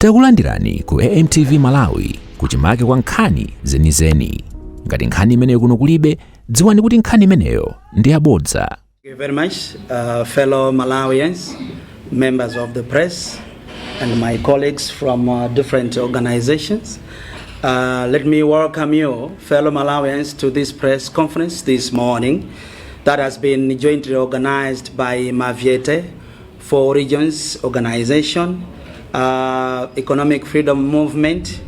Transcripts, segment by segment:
Takulandirani ku AMTV Malawi, kuchimake kwa nkhani zenizeni. Ngati nkhani imeneyo kuno kulibe, dziwani kuti nkhani imeneyo ndi yabodza. Thank you very much, fellow Malawians, members of the press, and my colleagues from different organizations. Let me welcome you, fellow Malawians, to this press conference this morning that has been jointly organized by Maviete, Four Regions Organization, Economic Freedom Movement,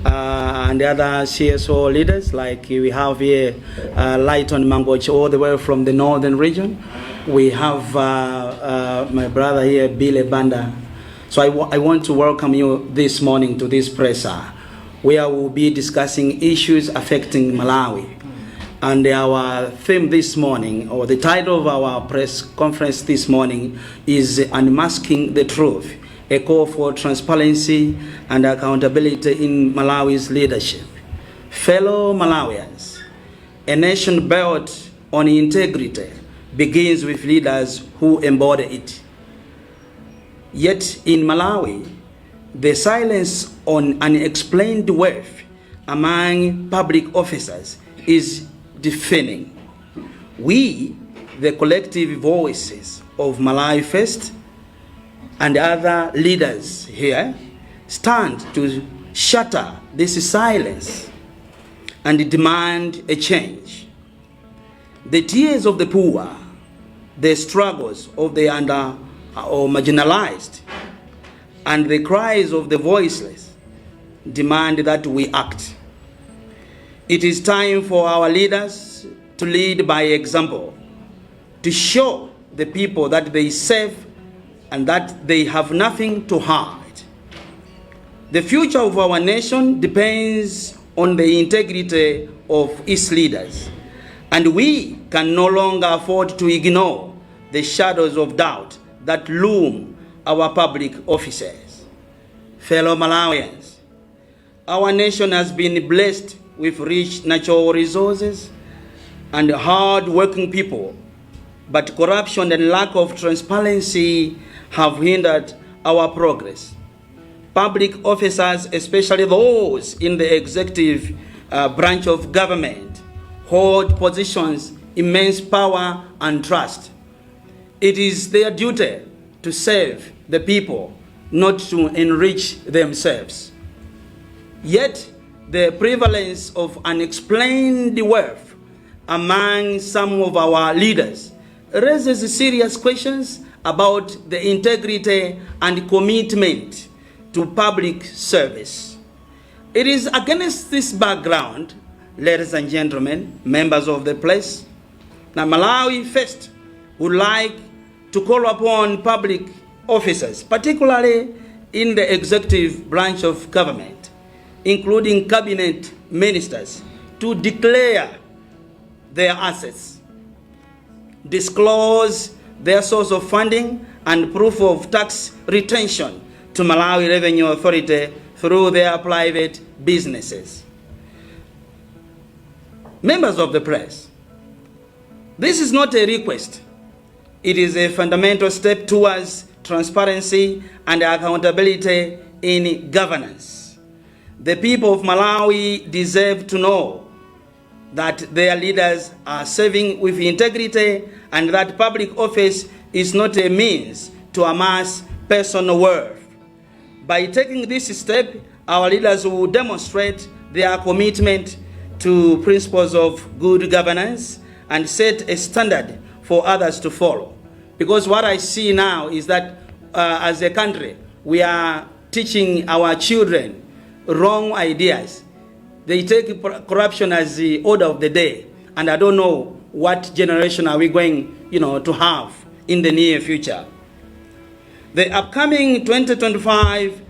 and the other CSO leaders, like we have here Lighton Mangochi all the way from the northern region. We have my brother here, Billy Banda. So I want to welcome you this morning to this presser, where we'll be discussing issues affecting Malawi. And our theme this morning, or the title of our press conference this morning, is "Unmasking the Truth: A Call for Transparency and Accountability in Malawi's Leadership." Fellow Malawians, a nation built on integrity begins with leaders who embody it. Yet in Malawi, the silence on unexplained wealth among public officers is deafening. We, the collective voices of Malawi First and other leaders here, stand to shatter this silence and demand a change. The tears of the poor, the struggles of the under or marginalized, and the cries of the voiceless demand that we act. It is time for our leaders to lead by example, to show the people that they serve and that they have nothing to hide. The future of our nation depends on the integrity of its leaders, and we can no longer afford to ignore the shadows of doubt that loom our public offices. Fellow Malawians, our nation has been blessed with rich natural resources and hard-working people, but corruption and lack of transparency have hindered our progress. Public officers, especially those in the executive branch of government, hold positions immense power and trust. It is their duty to serve the people, not to enrich themselves. Yet, the prevalence of unexplained wealth among some of our leaders raises serious questions about the integrity and commitment to public service. It is against this background, ladies and gentlemen, members of the press, now Malawi First would like to call upon public officers, particularly in the executive branch of government, including cabinet ministers, to declare their assets, disclose their source of funding and proof of tax retention to Malawi Revenue Authority through their private businesses. Members of the press, this is not a request. It is a fundamental step towards transparency and accountability in governance. The people of Malawi deserve to know that their leaders are serving with integrity and that public office is not a means to amass personal wealth. By taking this step, our leaders will demonstrate their commitment to principles of good governance and set a standard for others to follow. Because what I see now is that as a country, we are teaching our children wrong ideas. They take corruption as the order of the day, and I don't know what generation are we going to have in the near future. The upcoming 2025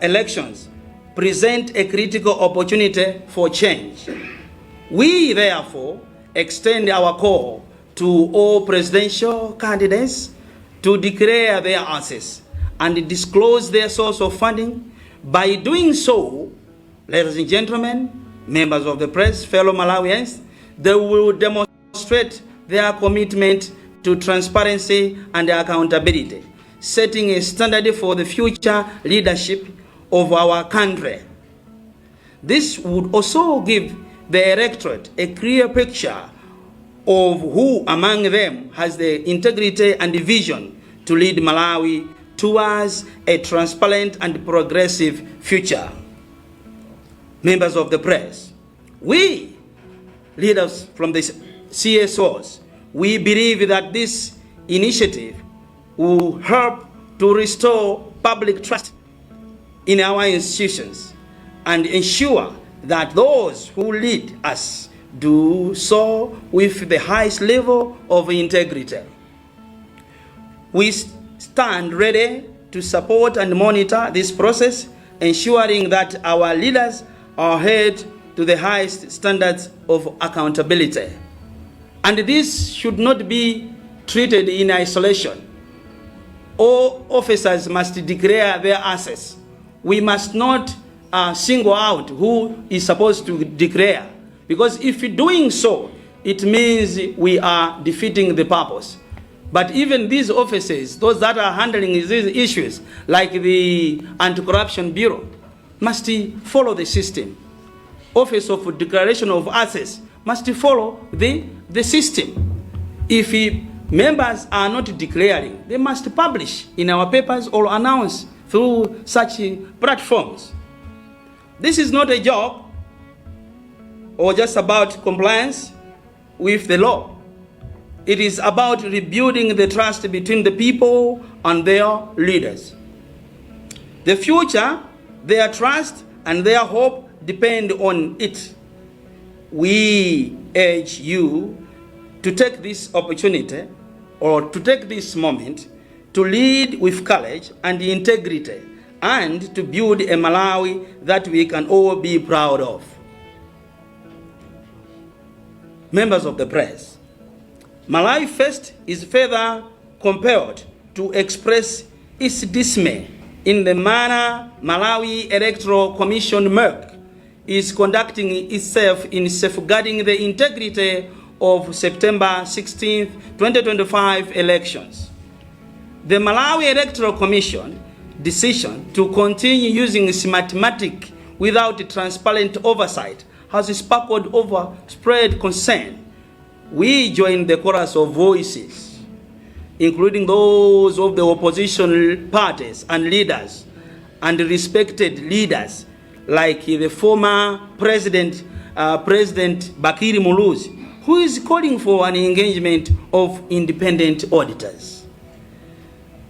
elections present a critical opportunity for change. We therefore extend our call to all presidential candidates to declare their assets and disclose their source of funding. By doing so, ladies and gentlemen, members of the press, fellow Malawians, they will demonstrate their commitment to transparency and accountability, setting a standard for the future leadership. of our country. This would also give the electorate a clear picture of who among them has the integrity and vision to lead Malawi towards a transparent and progressive future. Members of the press, we, leaders from the CSOs, we believe that this initiative will help to restore public trust in our institutions and ensure that those who lead us do so with the highest level of integrity. We stand ready to support and monitor this process, ensuring that our leaders are held to the highest standards of accountability. And this should not be treated in isolation. All officers must declare their assets. We must not single out who is supposed to declare, because if doing so, it means we are defeating the purpose. But even these offices, those that are handling these issues, like the Anti-Corruption Bureau, must follow the system. Office of Declaration of Assets must follow the system. If members are not declaring, they must publish in our papers or announce through such platforms. This is not a job or just about compliance with the law. It is about rebuilding the trust between the people and their leaders. The future, their trust, and their hope depend on it. We urge you to take this opportunity or to take this moment to lead with courage and integrity and to build a Malawi that we can all be proud of. Members of the press, Malawi First is further compelled to express its dismay in the manner Malawi Electoral Commission, MEC, is conducting itself in safeguarding the integrity of September 16, 2025 elections. The Malawi Electoral Commission decision to continue using Smartmatic without transparent oversight has sparked widespread concern. We join the chorus of voices, including those of the opposition parties and leaders, and respected leaders like the former president, President Bakili Muluzi, who is calling for an engagement of independent auditors.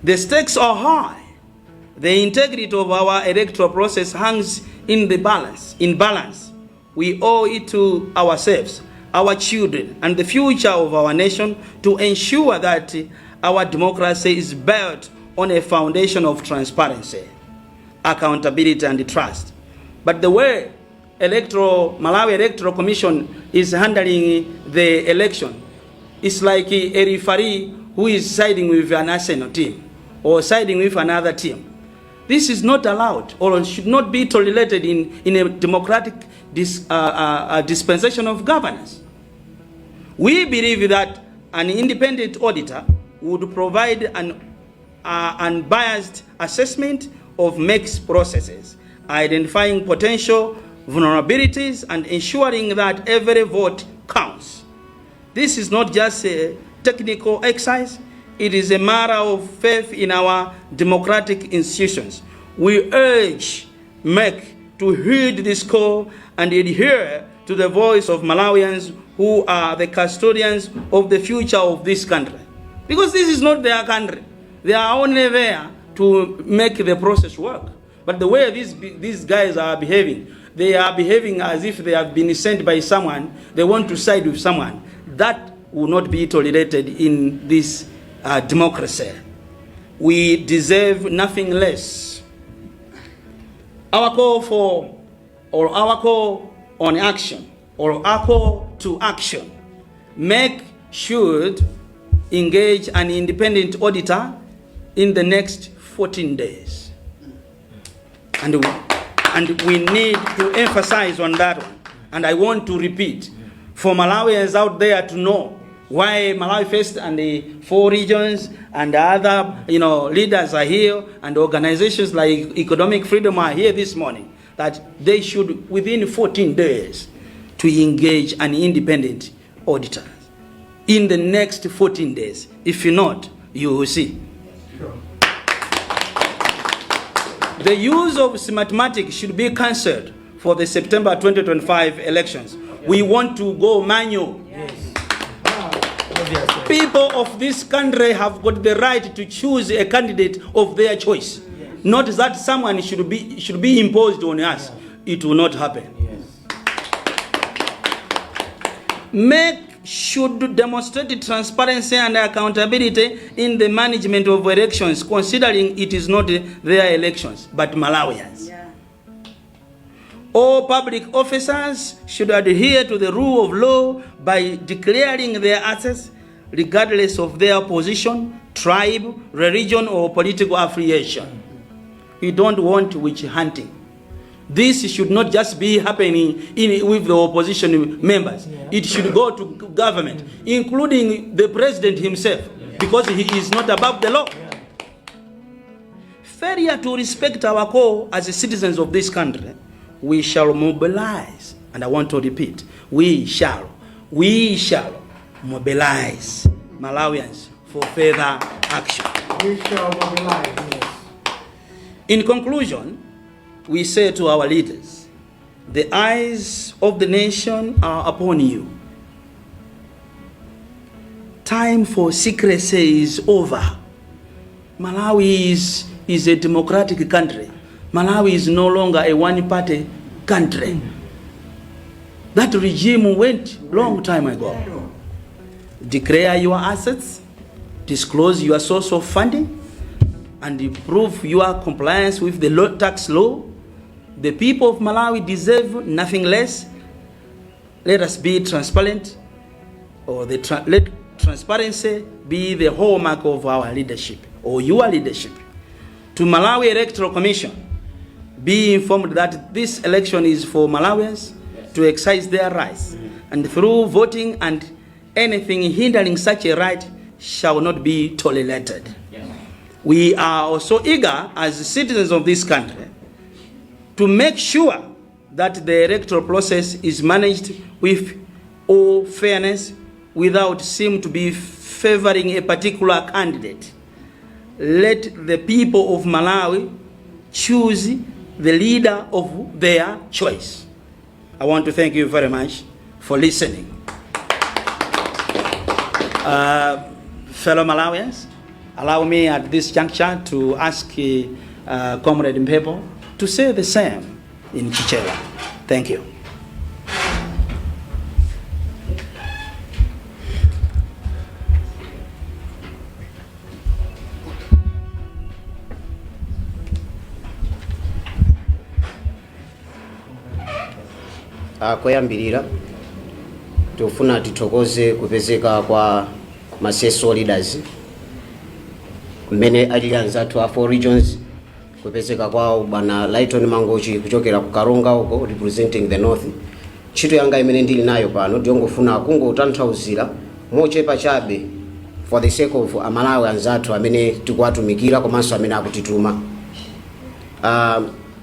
The stakes are high. The integrity of our electoral process hangs in balance. We owe it to ourselves, our children, and the future of our nation to ensure that our democracy is built on a foundation of transparency, accountability, and trust. But the way Malawi Electoral Commission is handling the election, it's like a referee who is siding with a national team or siding with another team. This is not allowed or should not be tolerated in a democratic dispensation of governance. We believe that an independent auditor would provide an unbiased assessment of MEC's processes, identifying potential vulnerabilities and ensuring that every vote counts. This is not just a technical exercise, it is a matter of faith in our democratic institutions. We urge MEC to heed this call and adhere to the voice of Malawians, who are the custodians of the future of this country. Because this is not their country. They are only there to make the process work. But the way these guys are behaving, they are behaving as if they have been sent by someone, they want to side with someone. That will not be tolerated in this democracy. We deserve nothing less. Our call for, or our call on action, or our call to action: MEC should engage an independent auditor in the next 14 days. And we need to emphasize on that one. And I want to repeat for Malawians out there to know Why Malawi First and the four regions and the other leaders are here, and organizations like Economic Freedom are here this morning, that they should, within 14 days, to engage an independent auditor. In the next 14 days. If not, you will see. The use of Smartmatic should be cancelled for the September 2025 elections. We want to go manual. People of this country have got the right to choose a candidate of their choice. Not that someone should be imposed on us. It will not happen. MEC should demonstrate transparency and accountability in the management of elections, considering it is not their elections, but Malawians. All public officers should adhere to the rule of law by declaring their assets, regardless of their position, tribe, religion, or political affiliation. We don't want witch hunting. This should not just be happening with the opposition members. It should go to government, including the president himself, because he is not above the law. Failure to respect our call as citizens of this country, we shall mobilize, and I want to repeat, we shall mobilize Malawians for further action. We shall mobilize, yes. In conclusion, we say to our leaders, the eyes of the nation are upon you. Time for secrecy is over. Malawi is a democratic country. Malawi is no longer a one-party country. That regime went long time ago. Declare your assets, disclose your source of funding, and prove your compliance with the tax law. The people of Malawi deserve nothing less. Let us be transparent, or let transparency be the hallmark of our leadership, or your leadership. To Malawi Electoral Commission, be informed that this election is for Malawians to exercise their rights, and through voting, and anything hindering such a right shall not be tolerated. We are also eager as citizens of this country to make sure that the electoral process is managed with all fairness without seem to be favoring a particular candidate. Let the people of Malawi choose the leader of their choice. I want to thank you very much for listening. Fellow Malawians, allow me at this juncture to ask Comrade Mphepo to say the same in Chichewa. Thank you. Koyambirira tikufuna tithokoze kupezeka kwa ma CSO leaders mmene alili anzathu a four regions, kupezeka kwawo bwana Lighton Mangochi kuchokera ku Karonga uko, representing the north. Ntchito yanga imene ndili nayo pano ndiyongofuna kungotanthauzira mochepa chabe for the sake of Amalawi anzathu amene tikuwatumikira komanso amene akutituma.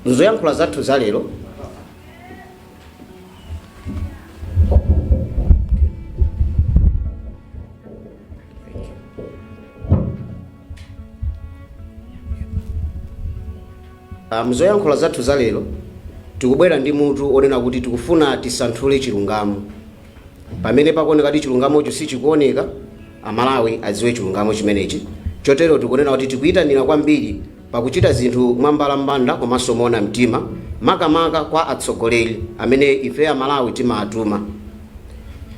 Nzoyankhula zathu za lero, mzoyankhula zathu za lero tikubwera ndi mutu onena kuti tikufuna tisanthule chilungamo. Pamene pakuoneka kuti chilungamocho sichikuoneka, Amalawi adziwe chilungamo chimenechi. Chotero tikunena kuti tikuyitanira kwambiri pakuchita zinthu mwambalambanda komanso moona mtima, makamaka kwa atsogoleri amene ife Amalawi timaatuma.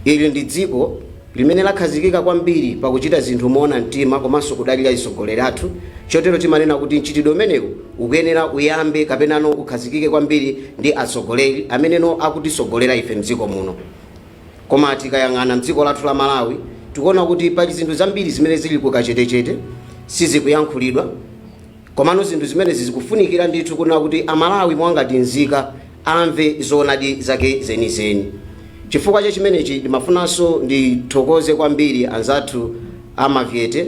Ili ndi dziko limene lakhazikika kwambiri pakuchita zinthu moona mtima komanso kudalira atsogoleri athu. Chotero timanena kuti mchitidwe umenewu ukuyenera uyambe kapenano ukhazikike kwambiri ndi atsogoleri ameneno akutisogolera ife mdziko muno. Koma tikayang'ana mdziko lathu la Malawi, tikuona kuti pali zinthu zambiri zimene zili kukachetechete, sizikuyankhulidwa. Komano zinthu zimene zikufunikira ndithu kunena kuti Amalawi mwangati nzika amve zoonadi zake zenizeni. Chifukwa cha chimenechi, ndimafunanso ndithokoze kwambiri anzathu amavyete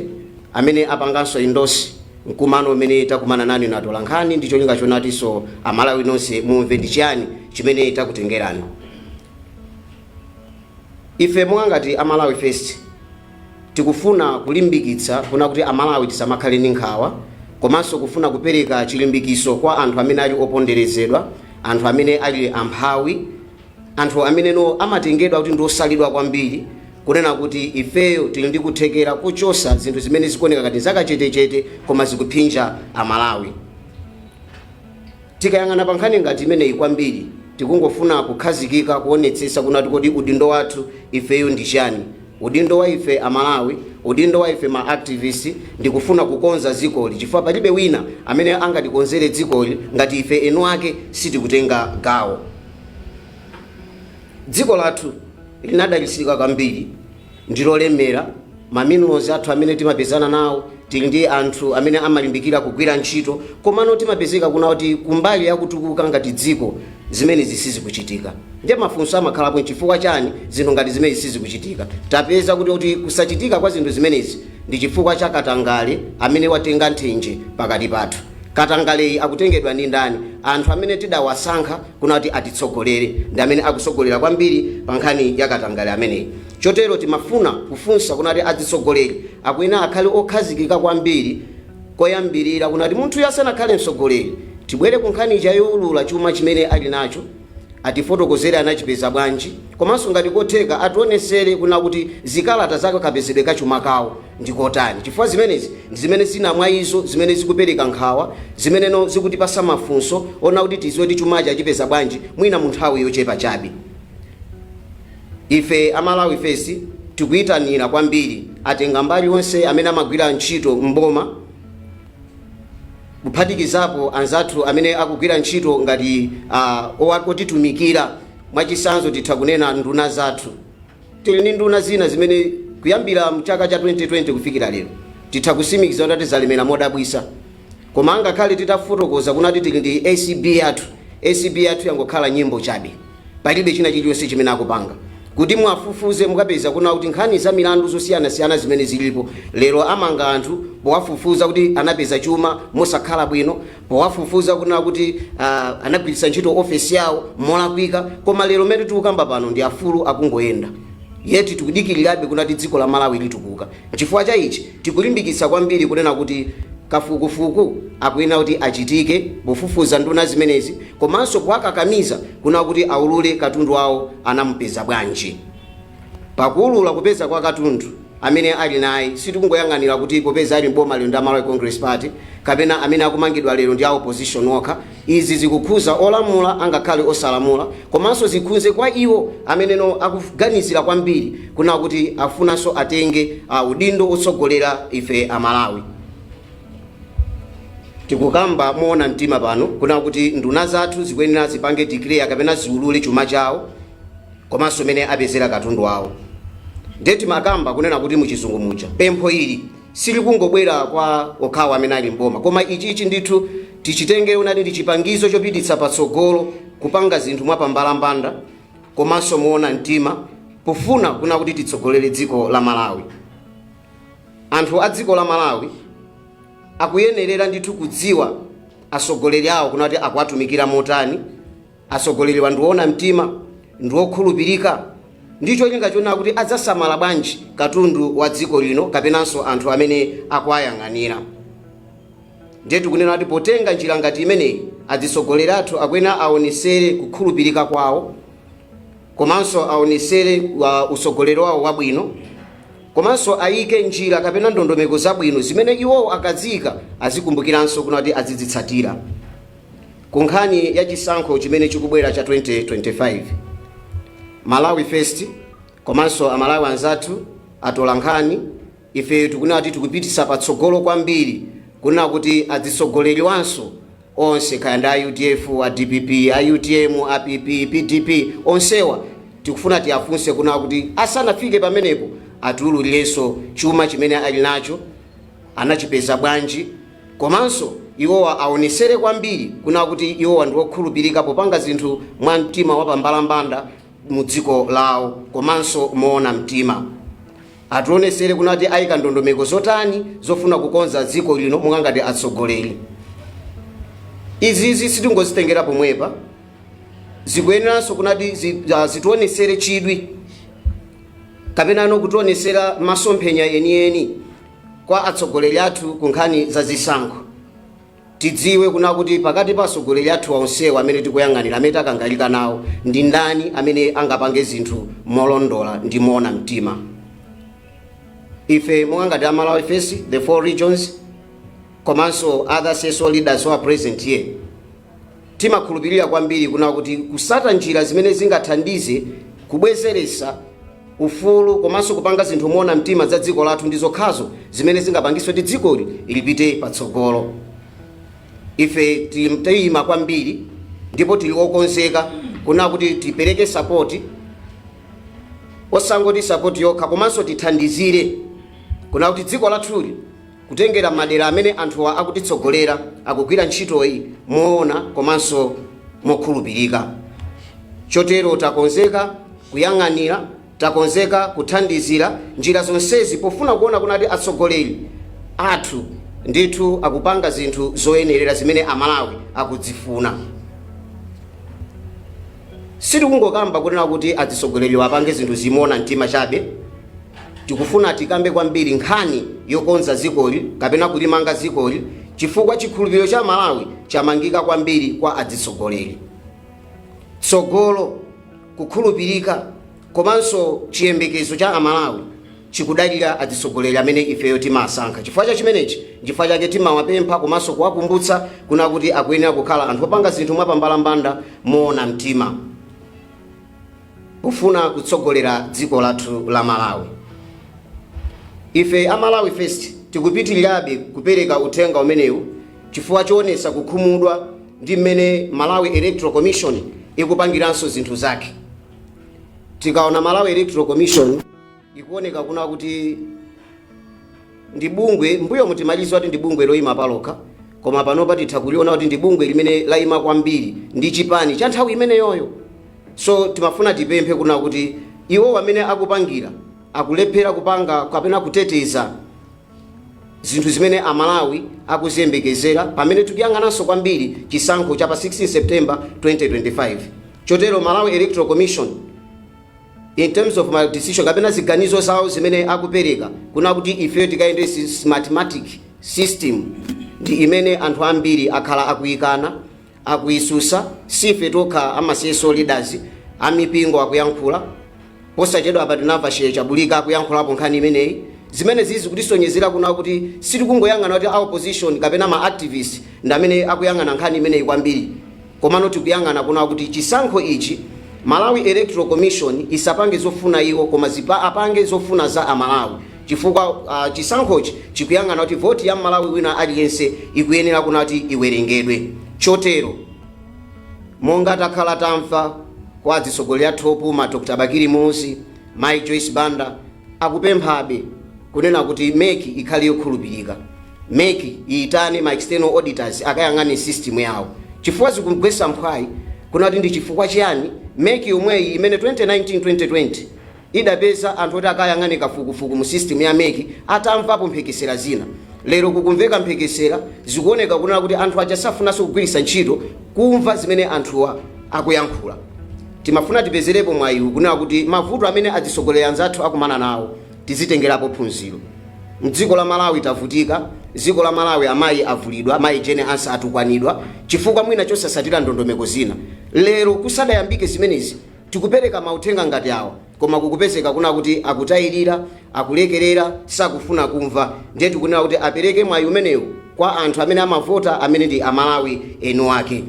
amene apanganso endorse mkumano umene takumana nanu inu atolankhani, ndi cholinga chonatinso Amalawi nonse mumve ndi chiyani chimene takutengerani. Ife monga ngati Amalawi First tikufuna kulimbikitsa kuna kuti Amalawi tisamakhale ndi nkhawa, komanso kufuna kupereka chilimbikiso kwa anthu amene ali oponderezedwa, anthu amene ali amphawi, anthu amene no amatengedwa kuti ndiosalidwa kwambiri, kunena kuti ifeyo tili ndi kuthekera kuchosa zinthu zimene zikuoneka ngati zakachetechete koma zikuphinja Amalawi. Tikayang'ana pa nkhani ngati imeneyi kwambiri, tikungofuna kukhazikika kuonetsetsa kunati kodi udindo wathu ifeyo ndi chani? Udindo wa ife Amalawi, udindo wa ife ma activist, ndikufuna kukonza dzikoli, chifukwa palibe wina amene angatikonzere dzikoli ngati ife enu ake sitikutenga gawo. Dziko lathu linadalitsika kwambiri, ndilolemera ma minerals athu amene timapezana nawo. Tili ndi anthu amene amalimbikira kugwira ntchito, komano timapezeka kuna kuti kumbali yakutukuka ngati dziko zimene zisizikuchitika. Ndiye mafunso amakhalapo, chifukwa chani zinthu ngati zimene zisizikuchitika? Tapeza kuti kusachitika kwa zinthu zimenezi ndi chifukwa cha katangale amene watenga nthenje pakati pathu. Katangaleyi akutengedwa ndi ndani? Anthu amene tidawasankha kuna kuti atitsogolere ndi amene akusogolera kwambiri pa nkhani ya katangale ameneyi. Chotero timafuna kufunsa kunati atsogoleri akuyenera akhale okhazikika kwambiri koyambirira, kunati munthu asanakhale mtsogoleri, tibwere ku nkhani youlula chuma chimene ali nacho, atifotokozere anachipeza bwanji, komanso ngati kotheka ationesere kuna kuti zikalata zake kapezedwe kachuma kawo ndikotani, chifukwa zimenezi ndi zimene zina mwa izo zimene zikupereka nkhawa, zimeneno zikutipasa mafunso ona kuti tiziwe kuti chumachi achipeza bwanji mwina mu nthawi yochepa chabe. Ife Amalawi First tikuyitanira kwambiri atenga mbali onse amene amagwira ntchito mboma, kuphatikizapo anzathu amene akugwira ntchito ngati otitumikira. Mwachitsanzo, titha kunena nduna zathu. Tili ndi nduna zina zimene kuyambira mchaka cha 2020 kufikira lero titha kusimikiza kuti zalemera modabwisa. Koma angakhale titafotokoza kunati tili ndi ACB yathu, ACB yathu yangokhala nyimbo chabe, palibe china chilichonse chimene akupanga. Kuti mwafufuze, mukapeza kuna kuti nkhani za milandu zosiyanasiyana zimene zilipo lero, amanga anthu powafufuza kuti anapeza chuma mosakhala bwino, powafufuza kuna kuti anagwiritsa ntchito ofesi yawo molakwika, koma lero mmene tikukamba pano ndi afulu akungoyenda, yeti tikudikirirabe kunati dziko la Malawi litukuka. Chifukwa cha ichi, tikulimbikitsa kwambiri kunena kuti kafukufuku akuyenera kuti achitike pofufuza nduna zimenezi, komanso kuwakakamiza kuna kuti aulule katundu wawo anamupeza bwanji. Pakuulula kupeza kwa katundu amene ali naye, sitikungoyang'anira kuti popeza ali mboma lero ndi Malawi Congress Party kapena amene akumangidwa lero ndi a opposition okha. Izi zikukhuza olamula angakhale osalamula, komanso zikhuze kwa iwo ameneno akuganizira kwambiri kuna kuti afunanso atenge udindo otsogolera ife Amalawi. Tikukamba moona mtima pano kuna kuti nduna zathu zikuyenera zipange declare kapena ziulule chuma chawo komanso mene apezera katundu wawo. Ndiye timakamba kunena kuti muchizungu muja, pempho ili silikungobwera kwa okhawo amene ali mboma, koma ichichi ndithu tichitenge unati ndi chipangizo chopititsa patsogolo kupanga zinthu mwapambalambanda komanso moona mtima, pofuna kuna kuti titsogolere dziko la Malawi. Anthu a dziko la Malawi akuyenerera ndithu kudziwa atsogoleri awo kunati akuwatumikira motani, atsogoleriwa ndiwoona mtima, ndiwokhulupirika, ndi cholinga chonena kuti adzasamala bwanji katundu wa dziko lino kapenanso anthu amene akuwayang'anira. Ndiye tikunena kuti potenga njira ngati imeneyi, atsogoleri athu akuyenera aonesere kukhulupirika kwawo, komanso aonesere utsogoleri wawo wabwino, komanso ayike njira kapena ndondomeko zabwino zimene iwowo akadziyika azikumbukiranso kunati azidzitsatira. Ku nkhani ya chisankho chimene chikubwera cha 2025, Malawi First komanso Amalawi anzathu atola nkhani, ife tikunena kuti tikupitisa patsogolo kwambiri kunena kuti adzitsogoleriwanso onse, kaya ndi a UDF, a DPP, a UTM, a PP, PDP, onsewa tikufuna tiyafunse kunena kuti asanafike pamenepo atiululirenso chuma chimene ali nacho anachipeza bwanji, komanso iwowa aonesere kwambiri kuna kuti iwowa ndi okhulupirika popanga zinthu mwa mtima wapambalambanda. Mu dziko lawo komanso moona mtima ationesere kunati ayika ndondomeko zotani zofuna kukonza dziko lino monga ngati atsogoleri. Izizi sitingozitengera pomwepa, zikuyeneranso kunati zitionesere chidwi kapenano kutionesera masomphenya enieni kwa atsogoleri athu ku nkhani za zisankho. Tidziwe kuna kuti pakati pa atsogoleri athu onsewa amene tikuyang'anira, amene takangalika nawo, ndi ndani amene angapange zinthu molondola ndi moona mtima. Ife monga ngati Amalawi First, the four regions, komanso other CSO leaders who are present here, timakhulupirira kwambiri kuna kuti kusata njira zimene zingathandize kubwezeresa ufulu komanso kupanga zinthu moona mtima za dziko lathu ndi zokhazo zimene zingapangitse kuti dzikoli lipite patsogolo. Ife tiyima kwambiri ndipo tili okonzeka kuna kuti tipereke support, osangoti support yokha, komanso tithandizire kuna kuti dziko lathuli, kutengera madera amene anthuwa akutitsogolera, akugwira ntchitoyi moona komanso mokhulupirika. Chotero takonzeka kuyang'anira, takonzeka kuthandizira njira zonsezi pofuna kuona kunati atsogoleri athu ndithu akupanga zinthu zoyenerera zimene Amalawi akudzifuna. Sitikungokamba kunena kuti atsogoleri apange zinthu zimoona mtima chabe. Tikufuna tikambe kwambiri nkhani yokonza dzikoli kapena kulimanga dzikoli, chifukwa chikhulupiriro cha Malawi chamangika kwambiri kwa atsogoleri. Tsogolo, kukhulupirika komanso chiyembekezo cha Amalawi chikudalira atsogoleri amene ifeyo timasankha. Chifukwa cha chimenechi, chifukwa chake timawapempha komanso kuwakumbutsa kuna kuti akuyenera kukhala anthu opanga zinthu mwapambalambanda, moona mtima, pofuna kutsogolera dziko lathu la Malawi. Ife Amalawi First tikupitirirabe kupereka uthenga umenewu chifukwa choonesa kukhumudwa ndi mmene Malawi Electoral Commission ikupangiranso zinthu zake. Tikaona Malawi Electoral Commission, ikuoneka kuna kuti ndi bungwe, mbuyo mutimaliza kuti ndi bungwe loyima palokha, koma panopa titha kuliona kuti ndi bungwe limene layima kwambiri ndi chipani cha nthawi imeneyoyo. So timafuna tipemphe kuna kuti iwo amene akupangira akulephera kupanga kapena kuteteza zinthu zimene Amalawi akuziyembekezera pamene tikuyang'ananso kwambiri chisankho cha pa 16 September 2025. Chotero Malawi Electoral Commission, in terms of my decision kapena ziganizo zawo zimene akupereka kuna kuti ife tikayende Smartmatic system, ndi imene anthu ambiri akhala akuyikana, akuyisusa. Sife tokha, ama CSO leaders, amipingo akuyankhula. Posachedwa apa tinamva Shehe Chabulika akuyankhulapo nkhani imeneyi, zimene zizi kutisonyezera kuna kuti sitikungoyang'ana kuti a opposition kapena ma activist ndi amene akuyang'ana nkhani imeneyi kwambiri, komano tikuyang'ana kuna kuti chisankho ichi Malawi Electoral Commission isapange zofuna iwo, koma apange zofuna za Amalawi, chifukwa chisankhochi chikuyang'ana kuti voti ya Malawi wina aliyense ikuyenera kunati iwerengedwe. Chotero monga takhala tamva kwa atsogoleri athu opuma, Dr Bakili Muluzi, Mai Joyce Banda, akupemphabe kunena kuti MEC ikhale yokhulupirika, MEC iyitane ma external auditors akayang'ane system yawo, chifukwa zikugwetsa mphwayi kunati ndi chifukwa chiyani MEC yomweyi imene 2019 2020 idapeza anthu oti akayang'ane kafukufuku mu system ya MEC, atamvapo mphekesera zina, lero kukumveka mphekesera, zikuoneka kunena kuti anthu aja safunanso kugwiritsa ntchito kumva zimene anthuwa akuyankhula. Timafuna tipezerepo mwayiwu kunena kuti mavuto amene atsogoleri anzathu akumana nawo tizitengerapo phunziro. Mdziko la Malawi tavutika. Dziko la Malawi, amayi avulidwa, Mayi Jane Ansah atukwanidwa chifukwa mwina chosasatira ndondomeko zina. Lero kusadayambike zimenezi, tikupereka mauthenga ngati awa, koma kukupezeka kuna kuti akutayirira, akulekerera, sakufuna kumva. Ndiye tikunena kuti apereke mwayi umenewu kwa anthu amene amavota, amene ndi Amalawi enu ake.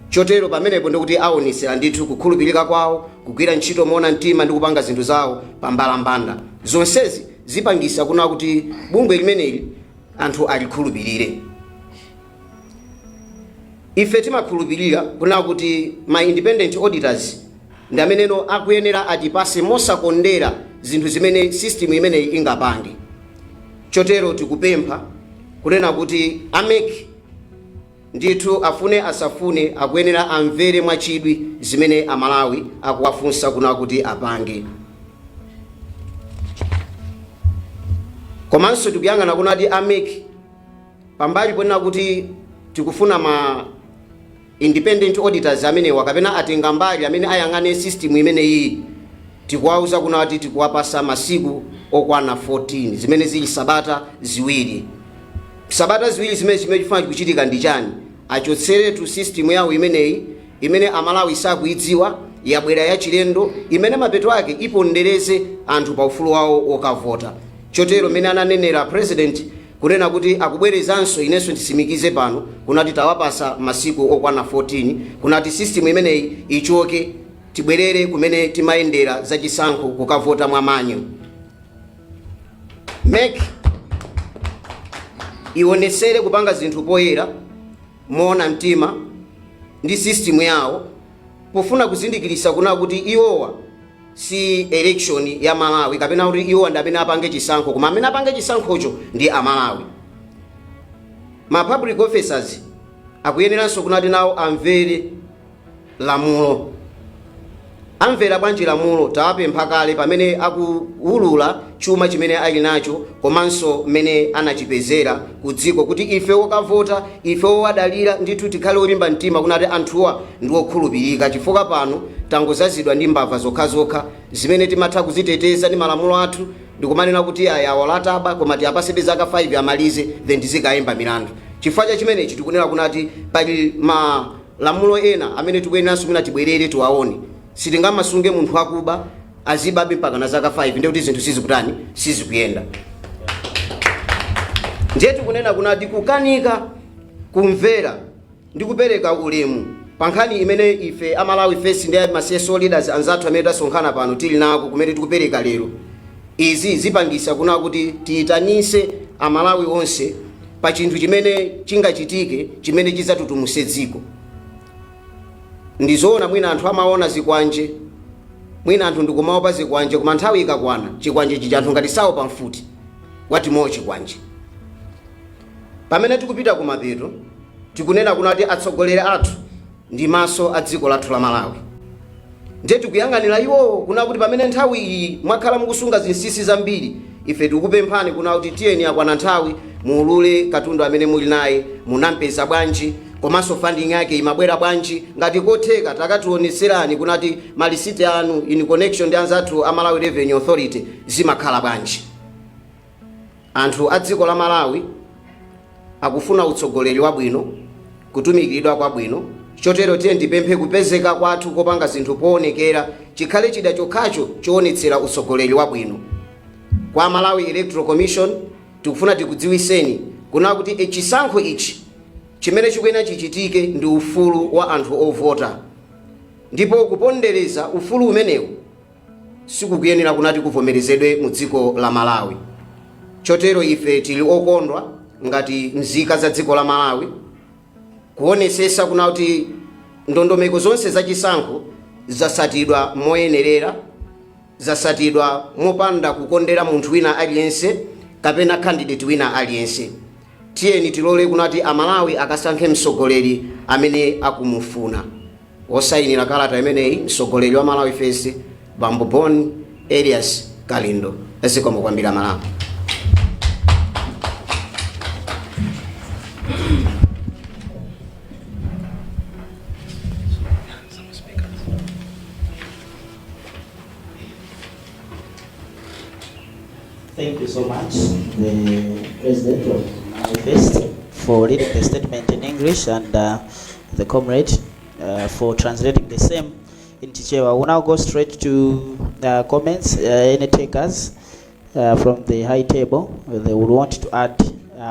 Chotero pamenepo ndikuti aonesera ndithu kukhulupirika kwawo, kugwira ntchito moona mtima ndi kupanga zinthu zawo pambalambanda. Zonsezi zipangisa kuna kuti bungwe limeneli anthu alikhulupirire. Ife timakhulupirira kuna kuti ma independent auditors ndi ameneno akuyenera atipase mosakondera zinthu zimene system imeneyi ingapange. Chotero tikupempha kunena kuti a MEC Ndithu, afune asafune, akuyenera amvere mwachidwi zimene Amalawi akuwafunsa kuna kuti apange. Komanso tikuyang'ana kunati a MEC, pambali ponena kuti tikufuna ma independent auditors amenewa kapena atenga mbali amene ayang'ane system imeneyi, tikuwauza kunati tikuwapasa masiku okwana 14, zimene zili sabata 2. Sabata 2 zimene chifuna kuchitika ndi chani? Achotseretu system yawo imeneyi imene Amalawi sakuidziwa, yabwera yachilendo, imene mapeto ake ipondereze anthu pa ufulu wawo wokavota. Chotero mmene ananenera President kunena kuti akubwerezanso, inenso ndisimikize pano kunati tawapasa masiku okwana 14 kunati system imeneyi ichoke, tibwerere kumene timayendera zachisankho, kukavota mwa manual. MEC ionesere kupanga zinthu poyera, moona mtima ndi system yawo, pofuna kuzindikirisa kuna kuti iwowa si election ya Malawi, kapena kuti iwowa ndi amene apange chisankho, koma amene apange chisankhocho ndi Amalawi. Ma public officers akuyeneranso kunati nawo amvere lamulo. Amvera bwanji lamulo? Tawapempha kale pamene akuwulula chuma chimene ali nacho komanso mmene anachipezera ku dziko, kuti ife wokavota, ife wowadalira, ndithu tikhale olimba mtima kunati anthuwa ndi okhulupirika, chifukwa pano tangozazidwa ndi mbava zokhazokha zimene timatha kuziteteza ndi malamulo athu ndikumanena kuti aya walataba, koma tiyapasebe zaka 5 amalize, then tizikayimba milandu. Chifukwa cha chimenechi tikunena kunati pali malamulo ena amene tikuyeneranso mwina tibwerere tiwaone. Sitingamasunge munthu akuba azibabe mpaka na zaka 5, ndiye kuti zinthu sizikutani? Sizikuyenda. Ndiye tikunena kunati kukanika kumvera ndi kupereka ulemu pa nkhani imene ife Amalawi First ndi ma CSO leaders anzathu amene tasonkhana pano tili nako, kumene tikupereka lero, izi zipangisa kuna kuti tiyitanise Amalawi onse pa chinthu chimene chingachitike chimene chidzatutumuse dziko. Ndizoona, mwina anthu amaona zikwanje, mwina anthu ndikumaopa zikwanje, koma nthawi ikakwana chikwanje chija anthu ngati saopa mfuti watimowo chikwanje. Pamene tikupita kumapeto, tikunena kunati atsogoleri athu ndi maso a dziko lathu la Malawi, ndiye tikuyang'anira iwowo kuna kuti pamene nthawi iyi mwakhala mukusunga zinsinsi zambiri, ife tikukupemphani kuna kuti tiyeni, akwana nthawi muulule katundu amene muli naye, munampeza bwanji, komanso funding yake imabwera bwanji. Ngati kotheka, takationeserani kunati malisiti anu in connection ndi anzathu a Malawi Revenue Authority zimakhala bwanji. Anthu a dziko la Malawi akufuna utsogoleri wabwino, kutumikiridwa kwabwino. Chotero tiye ndipemphe kupezeka kwathu kopanga zinthu poonekera chikhale chida chokhacho choonetsera utsogoleri wabwino. Kwa Malawi Electoral Commission, tikufuna tikudziwiseni kuna kuti chisankho ichi chimene chikuyenera chichitike ndi ufulu wa anthu ovota, ndipo kupondereza ufulu umenewu sikukuyenera kunati kuvomerezedwe mu dziko la Malawi. Chotero ife tili okondwa ngati nzika za dziko la Malawi kuonesesa kuna kuti ndondomeko zonse zachisankho zasatidwa moyenerera, zasatidwa mopanda kukondera munthu wina aliyense kapena candidate wina aliyense. Tiyeni tilole kunati Amalawi akasankhe mtsogoleri amene akumufuna. Wosayinira kalata imeneyi, mtsogoleri wa Malawi First, Bambo Bon Elias Kalindo. Zikomo kwambiri Amalawi. Thank you so much, the President of Malawi First, for reading the statement in English and the comrade for translating the same in Chichewa. We'll now go straight to the comments. Any takers from the high table, they would want to add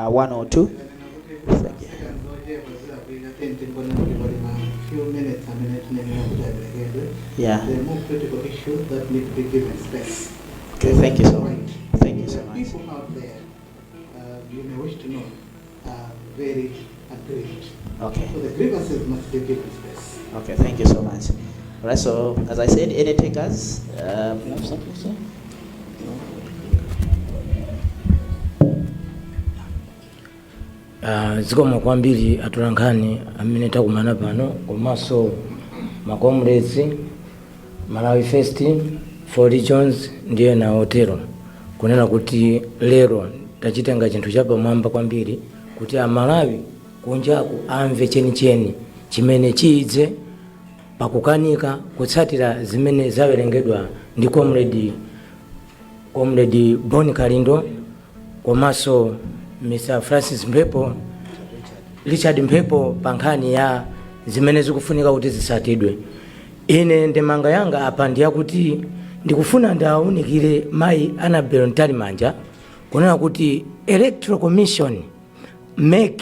one or two. Thank you. Few minutes amene tinenera kuti aperekedwe. Yeah. The more critical issues that need to be given space. Okay, thank you so much. Right. Thank you so There are much. people out there, you may wish to know, are very aggrieved. Okay. So the grievances must be given space. Okay, thank you so much. All right, so as I said, any takers? You have something to say? Zikomo kwambiri atolankhani amene takumana pano, komanso ma comrades, Malawi First, Four Regions ndi ena otero, kunena kuti lero tachitenga chinthu chapamwamba kwambiri kuti Amalawi kunjaku amve chenicheni chimene chidze pakukanika kutsatira zimene zawerengedwa ndi Comrade Bon Kalindo komanso Mr Francis Mphepo, Richard Mphepo, pa nkhani ya zimene zikufunika kuti zitsatidwe. Ine ndemanga yanga apa ndiyakuti ndikufuna ndawunikire mayi Annabel Mtalimanja kunena kuti Electoral Commission, MEC,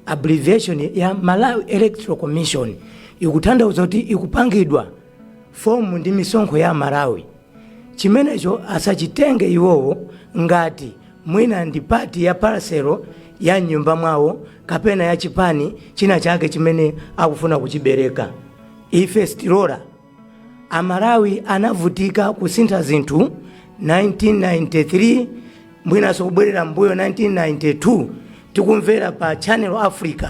abbreviation ya Malawi Electoral Commission, ikutanthauza kuti ikupangidwa form ndi misonkho ya Malawi. Chimenecho asachitenge iwowo ngati mwina ndi part ya parcel ya nyumba mwawo kapena ya chipani china chake chimene akufuna kuchibereka. Ife sitilola. Amalawi anavutika kusintha zinthu 1993, mwinanso kubwerera mbuyo 1992, tikumvera pa Channel Africa.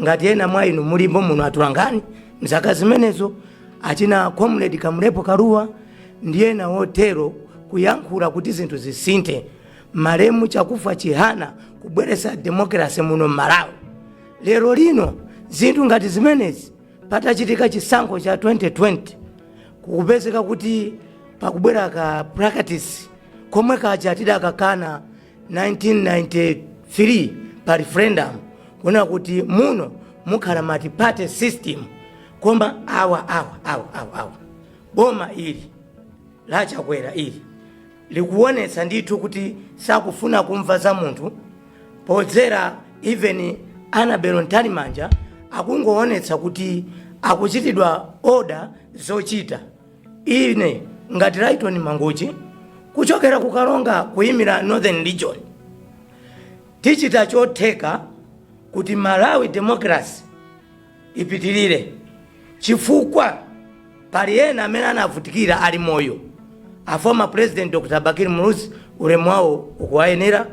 Ngati ena mwa inu mulimbo muno atolankhani, mzaka zimenezo achina Comrade Kamlepo Kalua ndi ena otero kuyankhula kuti zinthu zisinthe, malemu Chakufwa Chihana kubweretsa democracy muno Mmalawi. Lero lino zinthu ngati zimenezi, patachitika chisankho cha 2020, kukupezeka kuti pakubwera ka practice komwe kaja tidakakana 1993 pa referendum, kunena kuti muno mukhala multi-party system. Koma awa awa awa awa awa, boma ili lachakwera ili likuonetsa ndithu kuti sakufuna kumva za munthu podzera even Annabel Mtalimanja. Akungoonetsa kuti akuchitidwa order zochita. Ine ngati Lighton Mangochi kuchokera kukalonga kuyimira Northern Region, tichita chotheka kuti Malawi democracy ipitirire, chifukwa pali ena amene anavutikira ali moyo. A former President Dr Bakili Muluzi, ulemu wawo ukuwayenera.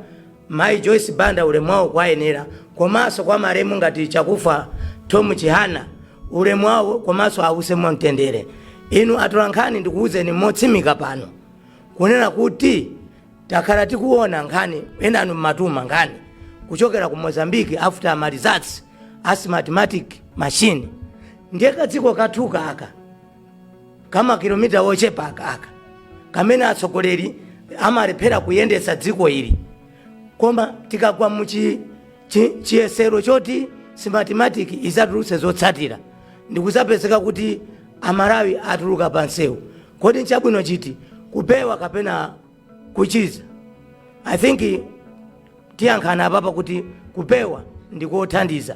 Mayi Joyce Banda, ulemu wawo ukuwayenera, komanso kwa malemu ngati Chakufa Tom Chihana, ulemu wawo komanso ause mwamtendere. Inu atolankhani, ndikuwuzeni motsimika pano kunena kuti takhala tikuona nkhani, enanu mmatuma nkhani kuchokera ku Mozambique after ma results a Smartmatic machine. Ndiye kadziko kathuka aka kama kilomita ochepa aka aka kamene atsogoleri amalephera kuyendetsa dziko ili, koma tikagwa mu chiyesero choti Smartmatic izatulutse zotsatira, ndikuzapezeka kuti Amalawi atuluka pa nsewu, kodi nchabwino chiti, kupewa kapena kuchiza? I think tiyankhana apapa kuti kupewa ndikothandiza.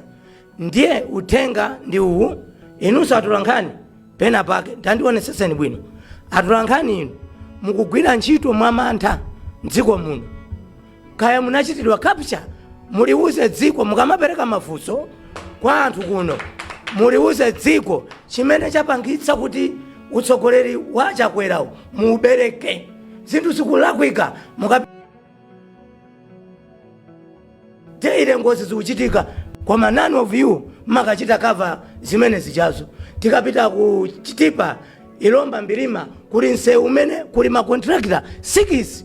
Ndiye uthenga ndi uwu. Inunso atolankhani, pena pake tandioneseseni bwino. Atolankhani inu mukugwira ntchito mwamantha mdziko muno. Kaya munachitidwa capture, muliuze dziko mukamapereka mafunso kwa anthu kuno, muliuze dziko chimene chapangitsa kuti utsogoleri wa Chakwerawo muubereke. Zinthu zikulakwika muka teire, ngozi zikuchitika, koma none of you makachita cover zimene zichazo. Tikapita ku Chitipa, Ilomba, Mbilima, kuli msewu umene kuli ma contractor 6,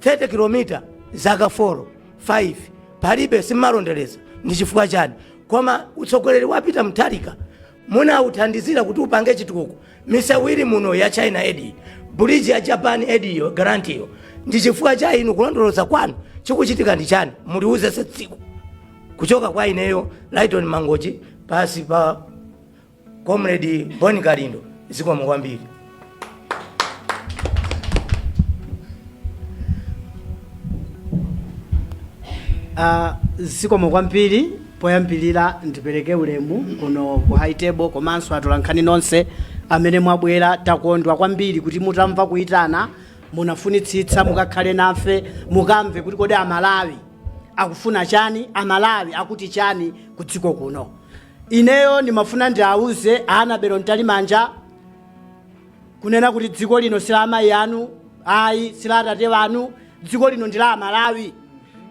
30 km, zaka 4 5 palibe, simmalondereza. Ndi chifukwa chani? Koma utsogoleri wapita Mutharika munauthandizira kuti upange chitukuko. Misewu ili muno ya China Aid, bridge ya Japan Aid iyo, grant iyo, ndi chifukwa cha inu kulondoloza kwanu. Chikuchitika ndi chani? Muliuze dziko. Kuchoka kwa ineyo Lighton Mangochi pasi pa Comrade Boni Kalindo, zikomo kwambiri. Zikomo kwambiri. Poyambirira ndipereke ulemu kuno ku high table komanso atolankhani nonse amene mwabwera. Takondwa kwambiri kuti mutamva kuyitana munafunitsitsa mukakhale nafe, mukamve kuti kodi Amalawi akufuna chani, Amalawi akuti chani ku dziko kuno. Ineyo ndimafuna ndiawuze Annabel Mtalimanja kunena kuti dziko lino si la amayi anu ayi, si la atate wanu. Dziko lino ndi la Amalawi,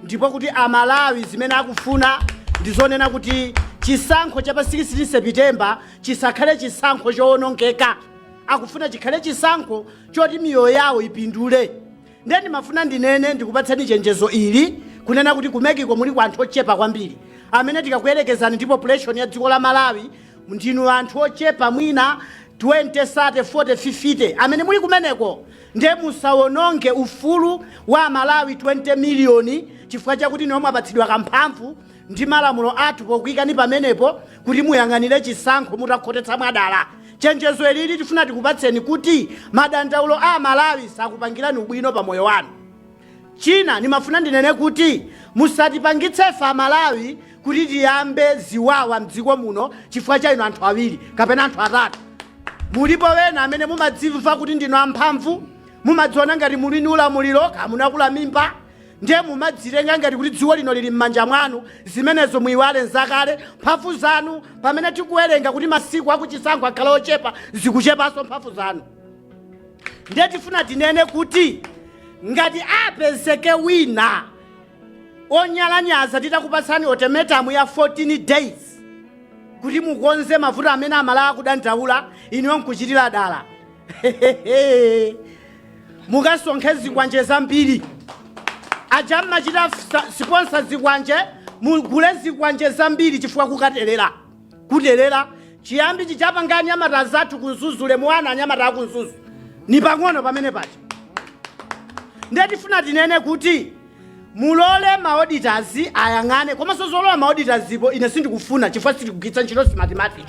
ndipo kuti Amalawi zimene akufuna Ndizonena kuti chisankho cha pa 16 September chisakhale chisankho chowonongeka. Akufuna chikhale chisankho choti miyoyo yawo ipindule. Ndiye ndimafuna ndinene, ndikupatseni chenjezo ili, kunena kuti ku MEC ko muli ku anthu ochepa kwambiri amene tikakuyerekezani ndi population ya dziko la Malawi, ndinu anthu ochepa, mwina 20, 30, 40, 50 amene muli kumeneko. Ndiye musawononge ufulu wa Malawi 20 miliyoni chifukwa chakuti niwo mwapatsidwa kamphamvu ndi malamulo athu pokuyikani pamenepo kuti muyang'anire chisankho mutakhotetsa mwadala. Chenjezo ilili tifuna tikupatseni kuti madandaulo a Malawi sakupangirani ubwino pa moyo wanu. China nimafuna ndinene kuti musatipangitse ife Amalawi kuti tiyambe ziwawa mdziko muno chifukwa cha inu anthu awiri kapena anthu atatu. Mulipo wena amene mumadzimva kuti ndinu amphamvu, mumadziona ngati muli ndi ulamuliro, kamunakula mimba, ndiye mumadzitenga ngati kuti dziko lino lili m'manja mwanu. Zimenezo muyiwale, nzakale. Mphamvu zanu, pamene tikuwerenga kuti masiku akuchisankho akhala ochepa, zikuchepanso mphamvu zanu. Ndiye tifuna tinene kuti ngati apezeke wina onyalanyaza titakupatsani ultimatum ya 14 days kuti mukonze mavuto amene Amalawi akudandaula, inuyo nkuchitira dala, mukasonkhe zikwanje zambiri. Aja mmachita sponsor zikwanje, mugule zikwanje zambiri, chifukwa kukaterera kuterera chiyambi chichapanga anyamata zathu ku Mzuzu lemuwana. Anyamata aku Mzuzu ni pang'ono pamene paja. Ndiye tifuna tinene kuti mulole ma auditors ayang'ane, komanso zolowa ma auditors ipo ine sindikufuna, chifukwa sitikugwiritsa ntchito Smartmatic.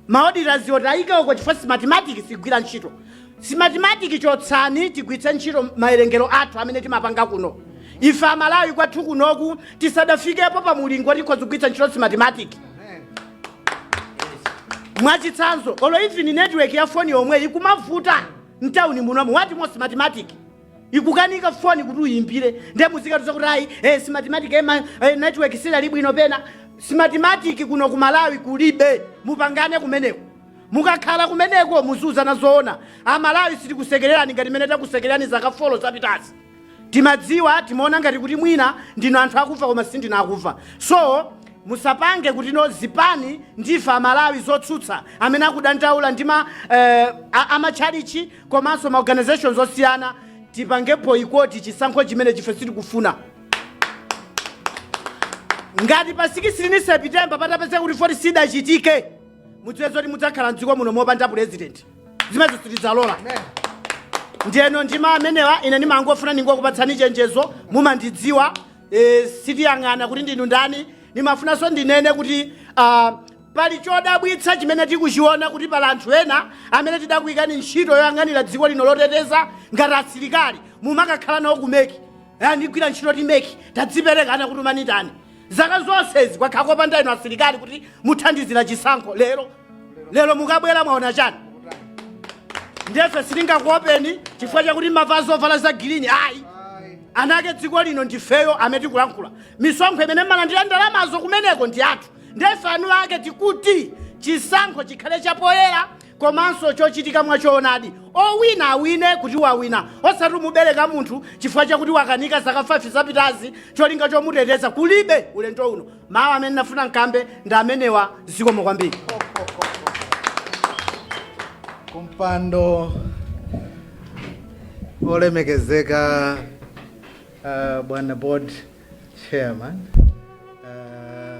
Ma auditors otayike uko, chifukwa Smartmatic sigwira ntchito. Smartmatic chotsani, tigwiritse ntchito maerengero athu amene timapanga kuno ife Amalawi kwathu kunoku. Tisadafikepo pa mulingo tikhoza kugwiritsa ntchito Smartmatic. Mwachitsanzo, olo even network ya foni yomwe ikumavuta mtawuni munomu, wati mo Smartmatic ikukanika foni kuti uyimbire. Ndiye muzikatuza kuti ayi, Smartmatic, network silali bwino pena. Smartmatic kuno ku Malawi kulibe. Mupangane kumeneko. Mukakhala kumeneko muziuzana zoona. Amalawi sitikusekererani ngati mene takusekererani zaka 4 zapitazi. Timadziwa, timaona ngati kuti mwina ndinu anthu akufa, koma sindinu akufa. So musapange kuti no zipani ndife Amalawi zotsutsa amene akudandaula ndi ma amatchalichi komanso ma organizations osiyana tipange boycott chisankho chimene chife sitikufuna. Ngati pa 16 September patapezeka kuti 40 sidachitike, mudziwe zoti mudzakhala mdziko muno mopanda president. Zimenezo sitidzalola. Ndiyeno ndima amenewa ine ndimangofuna ningokupatsani chenjezo. Mumandidziwa, sitiyang'ana kuti ndinu ndani. Nimafunanso ndinene kuti pali chodabwitsa chimene tikuchiona, kuti pali anthu ena amene tidakuyikani ntchito yoyang'anira dziko lino loteteza ngati asilikali, mumakakhala nawo ku MEC. Ndigwira ntchito ti MEC, tadzipereka, anakutumani ndani? Zaka zonsezi kwakhala kopanda inu asilikali kuti muthandizira chisankho. Lero lero mukabwera mwaona chani? Ndefe sitingakuopeni chifukwa chakuti mavala zovala za green, ayi. Anake dziko lino ndifeyo amene tikulankhula. Misonkho imene malandira ndalamazo kumeneko ndi athu. Ndefe anu ake tikuti chisankho chikhale chapoyera komanso chochitika mwachoonadi. Owina awine kuti wawina, osati umubereka munthu chifukwa chakuti wakanika zaka 5 zapitazi, cholinga chomuteteza kulibe ulendo uno. Mawu amene nafuna nkambe ndi amenewa. Zikomo kwambiri. Kumpando olemekezeka, bwana board chairman,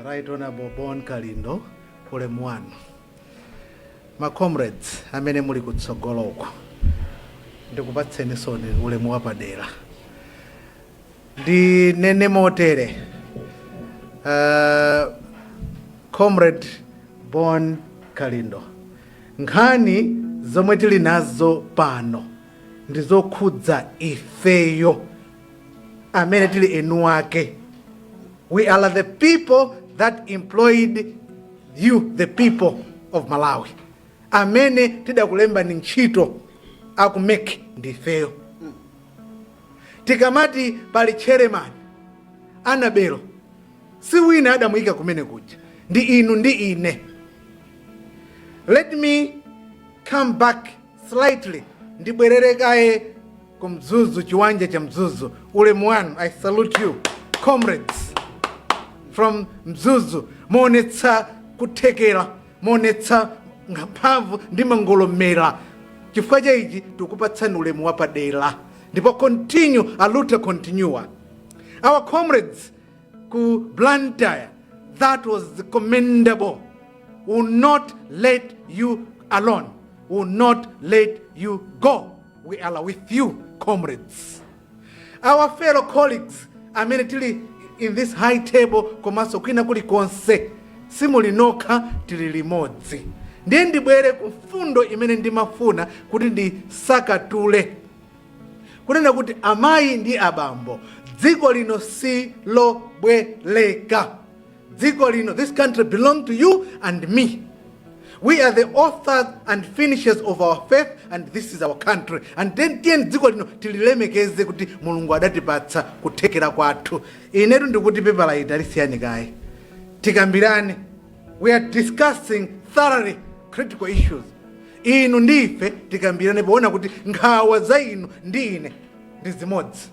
Right Honorable Bon Kalindo, ulemu wanu. Ma comrades amene muli kutsogoloko, ndikupatseni soni ulemu wapadera. Ndinene motere, Comrade Bon Kalindo, nkhani zomwe tili nazo pano ndi zokhudza ifeyo amene tili enu ake. We are the people that employed you, the people of Malawi. Amene tidakulembani ntchito aku MEC ndifeyo. Tikamati pali chairman Anabelo, si wina adamuyika kumene kuja, ndi inu ndi ine. Let me come back slightly, ndibwerere kaye ku Mzuzu, chiwanja cha Mzuzu. Ulemu wanu, I salute you comrades. from Mzuzu, muonetsa kuthekera, muonetsa mphamvu ndi mangolomera. Chifukwa cha ichi tikupatsani ulemu wapadera, ndipo continue, a luta continua. Our comrades ku Blantyre, that was commendable. Will not let you alone, will not let you go. We are with you, comrades. Our fellow colleagues amene tili in this high table komanso kwina kulikonse, simuli nokha, tili limodzi. Ndiye ndibwere ku mfundo imene ndimafuna kuti ndisakatule, kunena kuti amayi ndi abambo, dziko lino si lobwereka. Dziko lino, this country belong to you and me. We are the authors and finishers of our faith, and this is our country. And then tiyeni dziko lino tililemekeze kuti Mulungu adatipatsa kuthekera kwathu. Inetu ndikuti pepa la italisiyani kaye, tikambirane. We are discussing thoroughly critical issues. Inu ndi ife tikambirane poona kuti nkhawa za inu ndi ine ndi zimodzi,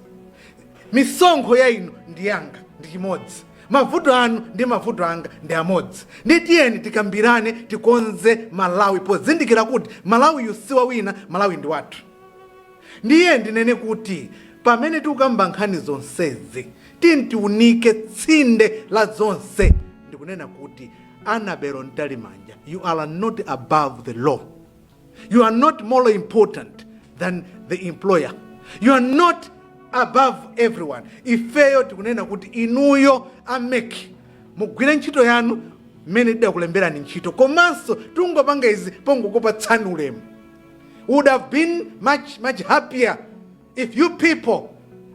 misonkho ya inu ndi yanga ndi chimodzi, mavuto anu ndi mavuto anga ndi amodzi. Ndi tiyeni tikambirane, tikonze Malawi pozindikira kuti Malawi si wa wina, Malawi ndi wathu. Ndiye ndinene kuti pamene tikukamba nkhani zonsezi, tiyeni tiunike tsinde la zonse. Ndikunena kuti Annabel Mtalimanja, you are not above the law. You are not more important than the employer. You are not above everyone. Ifeyo tikunena kuti inuyo a MEC mugwire ntchito yanu mmene tidakulemberani ntchito, komanso tungopanga izi pongokupatsani ulemu. Would have been much, much happier if you people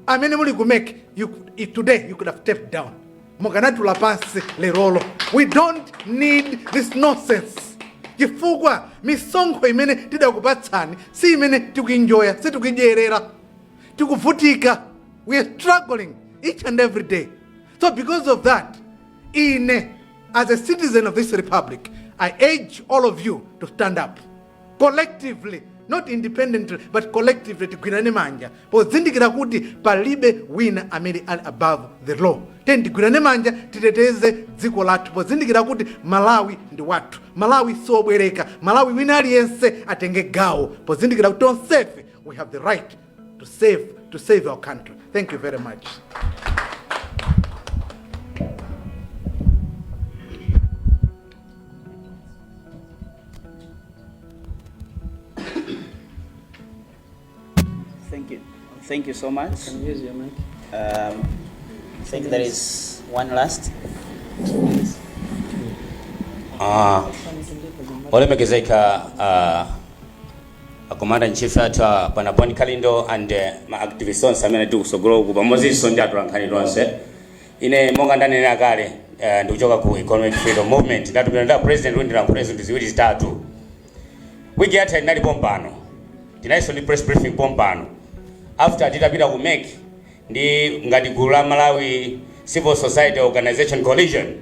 amene muli ku MEC, if today you could have stepped down, mukanatula pansi lerolo. We don't need this nonsense, chifukwa misonkho imene tidakupatsani si imene tikuinjoya, sitikuidyerera, tikuvutika. We are struggling each and every day. So because of that, ine as a citizen of this republic, I urge all of you to stand up collectively, not independently but collectively. Tigwirane manja pozindikira kuti palibe wina amene ali above the law. Tiyeni tigwirane manja, titeteze dziko lathu pozindikira kuti Malawi ndi wathu, Malawi siobwereka, Malawi wina aliyense atenge gawo pozindikira kuti tonsefe we have the right to save our country. Thank you very much. Thank you. Thank you so much. Can use your mic. I think there is one last. Ah, olemekezeka commander in chief athu bwana Bon Kalindo and ma activists onse amene tikutsogolo uku pamodzinso ndi atolankhani tonse, ine monga ndanenera kale, ndikuchoka ku Economic Freedom Movement. Ndatumira nda president kuti ndilankhule zinthu ziwiri zitatu. Wiki yatha inali pompano, tinalinso ndi press briefing pompano after titapita ku MEC ndi ngati gulu la Malawi Civil Society Organization Coalition.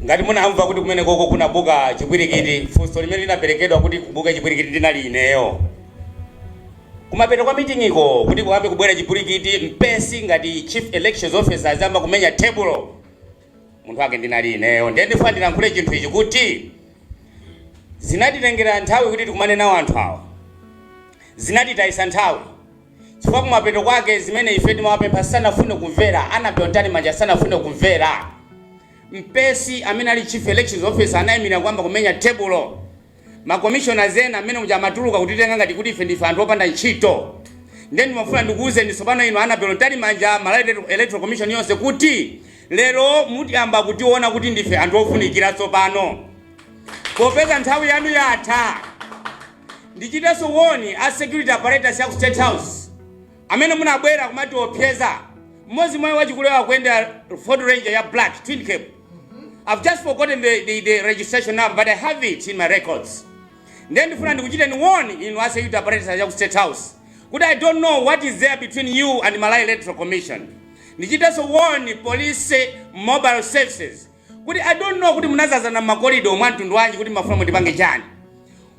Ngati munamva kuti kumene koko kunabuka chipwirikiti, funso limene linaperekedwa kuti kubuka chipwirikiti ndinali ineyo kumapeto kwa meeting iko, kuti kuyambe kubwera chipwirikiti, Mpesi ngati chief elections officer azamba kumenya tebulo, munthu wake ndinali ineyo. Ndiye ndifuna ndilankhule chinthu ichi kuti zinatitengera nthawi kuti tikumane nawo anthu awa, zinatitayisa nthawi chifukwa kumapeto kwake zimene ife timawapempha sanafune kumvera. Annabel Mtalimanja sanafune kumvera. Mpesi amene ali chief elections officer anayimira kuyamba kumenya tebulo. Ma commissioners ena amene muja amatuluka kutitenga ngati kuti ife ndife anthu opanda ntchito. Ndiye ndimafuna ndikuwuzeni tsopano inu Annabel Mtalimanja, Malawi Electoral Commission yonse, kuti lero mutiyamba kutiona kuti ndife anthu ofunikira tsopano popeza nthawi yanu yatha. Ndichitenso warn a security apparatus ya ku State House amene munabwera kumatiopseza. Mmodzi mwa wachikulewa akuyendera Ford Ranger ya black twin cab. I've just forgotten the registration number, but I have it in my records. Ndiye ndifuna ndikuchiteni warn inu a security apparatus ya ku State House kuti I don't know what is there between you and Malawi Electoral Commission. Ndichitenso warn police mobile services kuti I don't know kuti munazazana m'makorido mwa mtundu wanji kuti mafuna mundipange chani.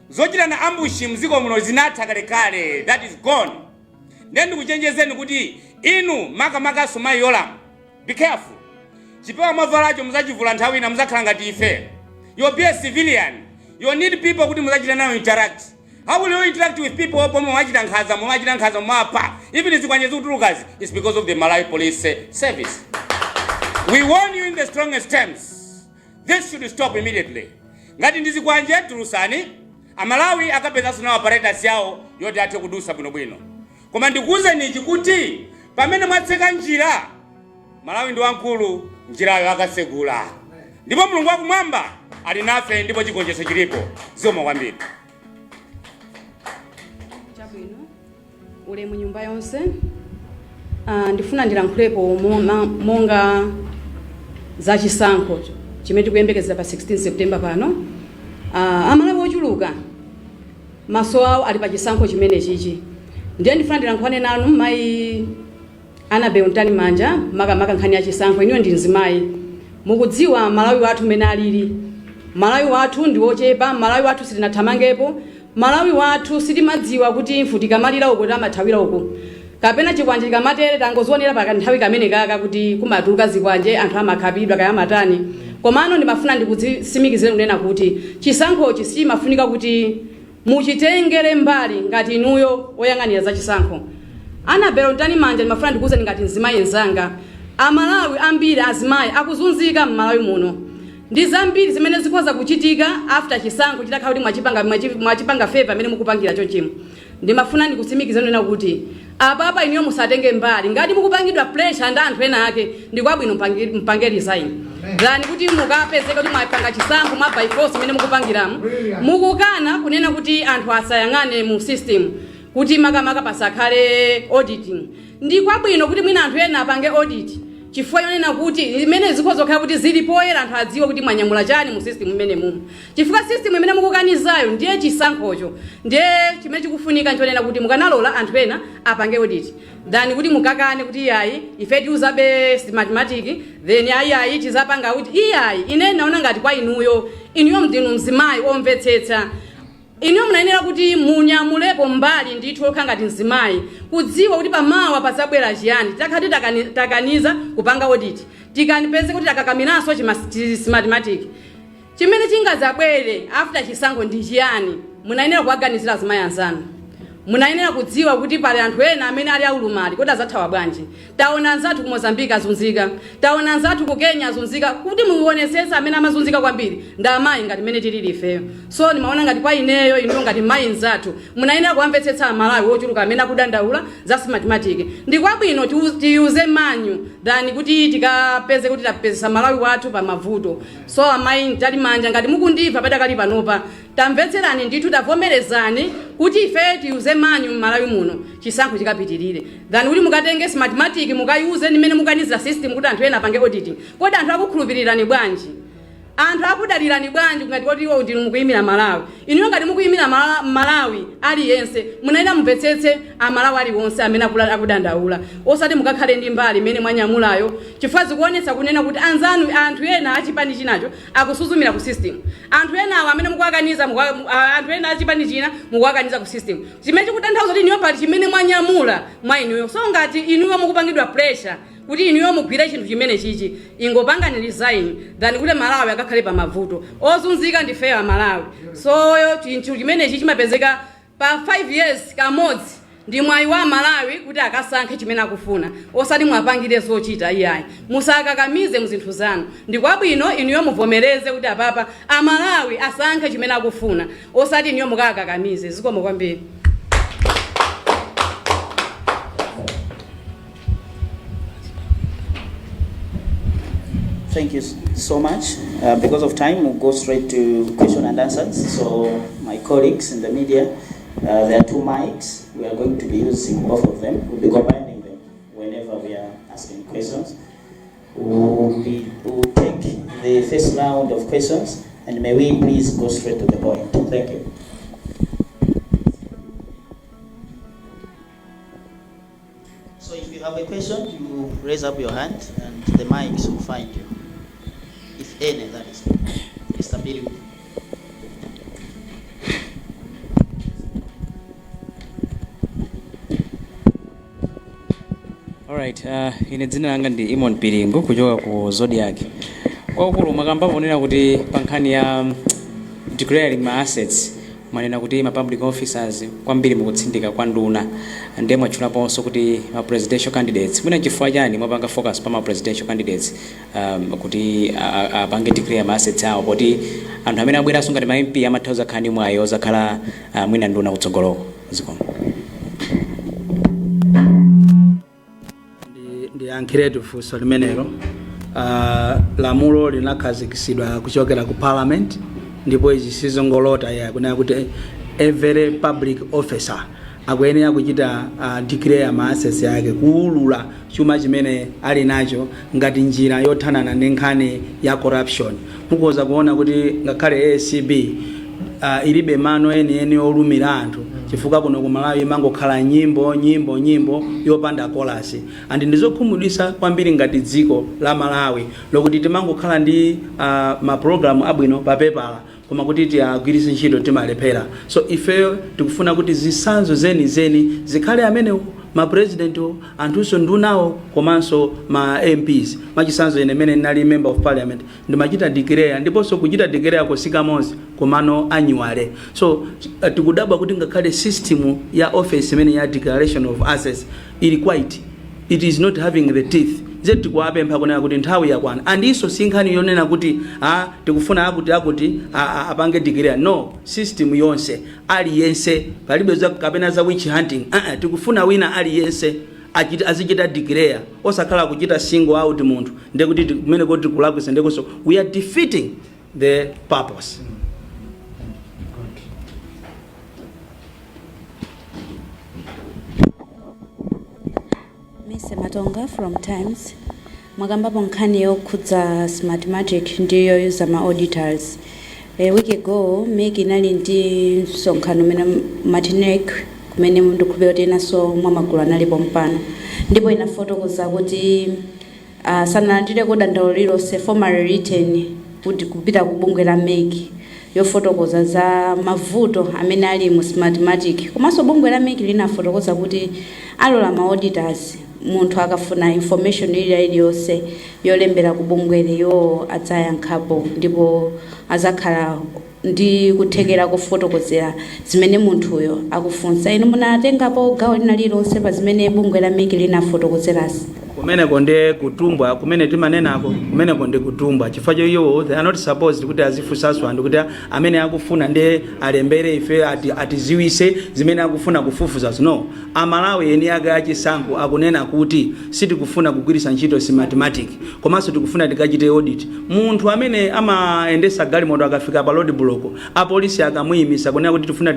Zochitana ambush mdziko muno zinatha kalekale, that is gone. Ndiye ndikuchenjezeni kuti inu makamakaso mayi Yolamu, be careful. Chipewa mwavalacho muzachivula nthawi ina, muzakhala ngati ife. You'll be a civilian. You need people kuti muzachita nawo interact. How will you interact with people pomwe mwachita nkhanza, mwachita nkhanza, mwapha? Even zikwanje zikutulukazi, it's because of the Malawi Police Service. We warn you in the strongest terms, this should stop immediately. Ngati ndi zikwanje, tulusani. Amalawi akapezanso nawo apparatus yawo yoti athe kudusa bwinobwino. Koma ndikuwuzeni ichi, kuti pamene mwatseka njira, Malawi ndi wamkulu, njirayo akasegula, ndipo Mulungu wakumwamba ali nafe, ndipo chigonjetso chilipo. Zikomo kwambiri. Chabwino, ulemu nyumba yonse. Ndifuna ndilankhulepo monga za chisankho chimene tikuyembekezera pa 16 September pano. Amalawi ochuluka maso awo ali pa chisankho chimene chichi, ndiye ndifuna ndilankhulane nanu, mayi Annabel Mtalimanja, makamaka nkhani ya chisankho. Inuyo ndi mzimayi, mukudziwa Malawi wathu mmene alili. Malawi wathu ndi wochepa, Malawi wathu sitinathamangepo, Malawi wathu sitimadziwa kuti mfuti ikamalira uku tamathawira uku, kapena chikwanje chikamatere. Tangozionera pa nthawi kamene kaka kuti kumatuluka zikwanje, anthu amakhapidwa kaya amatani. Komano ndimafuna ndikutsimikizire kunena kuti chisankhochi sichimafunika kuti muchitengere mbali ngati inuyo oyang'anira za chisankho. Annabel Mtalimanja, ndimafuna ndikuwuzeni ngati mzimayi mzanga, Amalawi ambiri azimayi akuzunzika m'Malawi muno. Ndi zambiri zimene zikhoza kuchitika after chisankho chitakhala kuti mwachipanga favor amene mukupangira chonchimo. Ndimafuna ndikutsimikizeni kunena kuti apapa inuyo musatenge mbali. Ngati mukupangidwa pressure ndi anthu ena ake, ndikwabwino mpange resign than kuti mukapezeka kuti mwapanga chisankho mwa by force imene mukupangiramo. Mukukana kunena kuti anthu asayang'ane mu system, kuti makamaka pasakhale auditing. Ndi kwabwino kuti mwina anthu ena apange audit, chifukwa yonena kuti imene zikhoza kukhala kuti zili poyera, anthu adziwe kuti mwanyamula chani mu system imene mumu, chifukwa system imene mukukanizayo ndiye chisankhocho. Ndiye chimene chikufunika nchonena kuti mukanalola anthu ena apange audit than kuti mukakane kuti iyayi, ife tiuzabe Smartmatic, then ayiayi tizapanga kuti iyayi. Ine naona ngati kwa inuyo, inuyo ndinu mzimayi omvetsetsa, inuyo munayenera kuti munyamulepo mbali ndithu okha ngati mzimayi, kudziwa kuti pamawa pazabwera chiyani. Takhati takaniza kupanga audit, tikanipeze kuti takakamiranso Smartmatic, chimene chingazabwere after chisankho ndi chiyani? Munayenera kuwaganizira azimayi anzanu. Munayenera kudziwa kuti pali anthu ena amene ali aulumali, kodi azathawa bwanji? Taona anzathu ku Mozambique azunzika, taona anzathu ku Kenya azunzika. Kuti muonesese, amene amazunzika kwambiri ndi amayi ngati mmene tilili ifeyo. So ndimaona ngati kwa ineyo, inuyo ngati mayi nzathu munayenera kuwamvetsetsa Amalawi ochuluka amene akudandaula za Smartmatic. Ndi kwabwino tiyuze manual than kuti tikapeze kuti tapezesa Malawi wathu pa mavuto. So amayi Mtalimanja, ngati mukundimva padakali panopa, tamvetserani ndithu, tavomerezani kuti ife tiyuze manual m'Malawi muno, chisankho chikapitirire, than kuti mukatenge Smartmatic mukayuze nimene mukanizira system kuti anthu ena apange auditing. Kodi anthu akukhulupirirani bwanji? Anthu akudalirani bwanji ngati kuti iwo ndinu mukuyimira Malawi? Inuyo ngati mukuyimira Malawi aliyense, munayenera mumvetsetse Amalawi aliwonse amene akudandaula, osati mukakhale ndi mbali imene mwanyamulayo, chifukwa zikuonetsa kunena kuti anzanu, anthu ena achipani chinacho akusuzumira ku system, anthu ena awo amene mukuwakaniza, anthu ena achipani china mukuwakaniza ku system, chimene chikutanthauza kuti inuyo pali chimene mwanyamula mwa inuyo. So ngati inuyo mukupangidwa pressure kuti inuyo mugwire chinthu chimene chichi, ingopangani resign than kuti Malawi akakhale pa mavuto. Ozunzika ndifeyo Amalawi. So chinthu chimenechi chimapezeka pa 5 years kamodzi, ndi mwayi wa Malawi kuti akasankhe chimene akufuna, osati mwapangire zochita iyayi. Musakakamize muzinthu zanu. Ndi kwabwino inuyo muvomereze kuti apapa Amalawi asankhe chimene akufuna, osati inuyo mukakakamize. Zikomo kwambiri. Thank you so much. Because of time, we'll go straight to question and answers. So, my colleagues in the media, there are two mics. We are going to be using both of them. We'll be combining them whenever we are asking questions. We'll take the first round of questions, and may we please go straight to the point. Thank you. So if you have a question, you raise up your hand and the mics will find you. If any, that is. Mr. Billy. All Alright, ine dzina langa ndi Imon Piringo kuchoka ku Zodiak. Kwakukulu mwakamba ponena kuti pa nkhani ya declaring ma assets, mwanena kuti ma public officers kwambiri mukutsindika kwa nduna, ndiye mwatchulaponso kuti ma presidential candidates. Mwina chifukwa chani mwapanga focus pa ma presidential candidates kuti apange declare ma assets awo, poti anthu amene abweranso ngati ma MP amatha kuzakhala ndi mwayi ozakhala mwina nduna kutsogoloko? Zikomo. Ndiyankhiretu funso limenelo. Lamulo linakhazikitsidwa kuchokera ku parliament, ndipo izi sizongolota ya kunena kuti every public officer akuyenera kuchita declare ma assets yake, kuulula chuma chimene ali nacho ngati njira yothanana ndi nkhani ya corruption. Mukhoza kuona kuti ngakhale ACB ilibe mano enieni olumira anthu, chifukwa kuno ku Malawi imangokhala nyimbo, nyimbo, nyimbo yopanda chorus. And ndizokhumudwitsa kwambiri ngati dziko la Malawi lokuti timangokhala ndi mapulogalamu abwino pa pepala, koma kuti tiagwiritse ntchito timalephera. So ifeyo tikufuna kuti zitsanzo zenizeni zikhale amenewo, ma president, anthunso ndunawo, komanso ma MPs. Mwachitsanzo, ine mene ndinali member of parliament ndimachita declare, ndiponso kuchita declare kosikamonse komano annually. So tikudabwa kuti ngakhale system ya office imene ya declaration of assets ili quite, it is not having the teeth. Ze tikuwapempha kunena kuti nthawi yakwana. Andiso si nkhani yonena kuti a tikufuna akuti akuti apange declare. No, system yonse, aliyense, palibe za kapena za witch hunting. Tikufuna wina aliyense azichita declare, osakhala kuchita single out munthu. Ndekuti kumene kuti kulakwisa, ndekuso we are defeating the purpose. Mise Matonga from Times. Mwakambapo nkhani yokhudza Smartmatic ndiyo yoyuza ma auditors. A week ago MEC inali ndi msonkhano umene Martinek, kumene ndikukhulupirira kuti inanso mwa magulu analipo mpano, ndipo inafotokoza kuti sanalandireko dandaulo lililonse formally written kuti kupita ku bungwe la MEC yofotokoza za mavuto amene ali mu Smartmatic. Komanso bungwe la MEC linafotokoza kuti alola ma auditors, munthu akafuna information ili iliyonse yolembera ku bungweli, iwo adzayankhapo ndipo azakhala ndi kuthekera kufotokozera zimene munthuyo akufunsa. Inu munatengapo gawo lina lililonse pa zimene bungwe la MEC linafotokozerasi? Kumeneko ndi kutumbwa kumene timanenako. Kumeneko ndi kutumbwa, chifukwa cho iwo they are not supposed kuti azifunsanso anthu kuti amene akufuna ndi alembere ife atiziwise zimene akufuna kufufuza. No, Amalawi eni ake achisankho akunena kuti sitikufuna kugwiritsa ntchito Smartmatic, komanso tikufuna tikachite audit. Munthu amene amayendesa galimoto akafika pa road block, apolisi akamuyimisa kunena kuti tifuna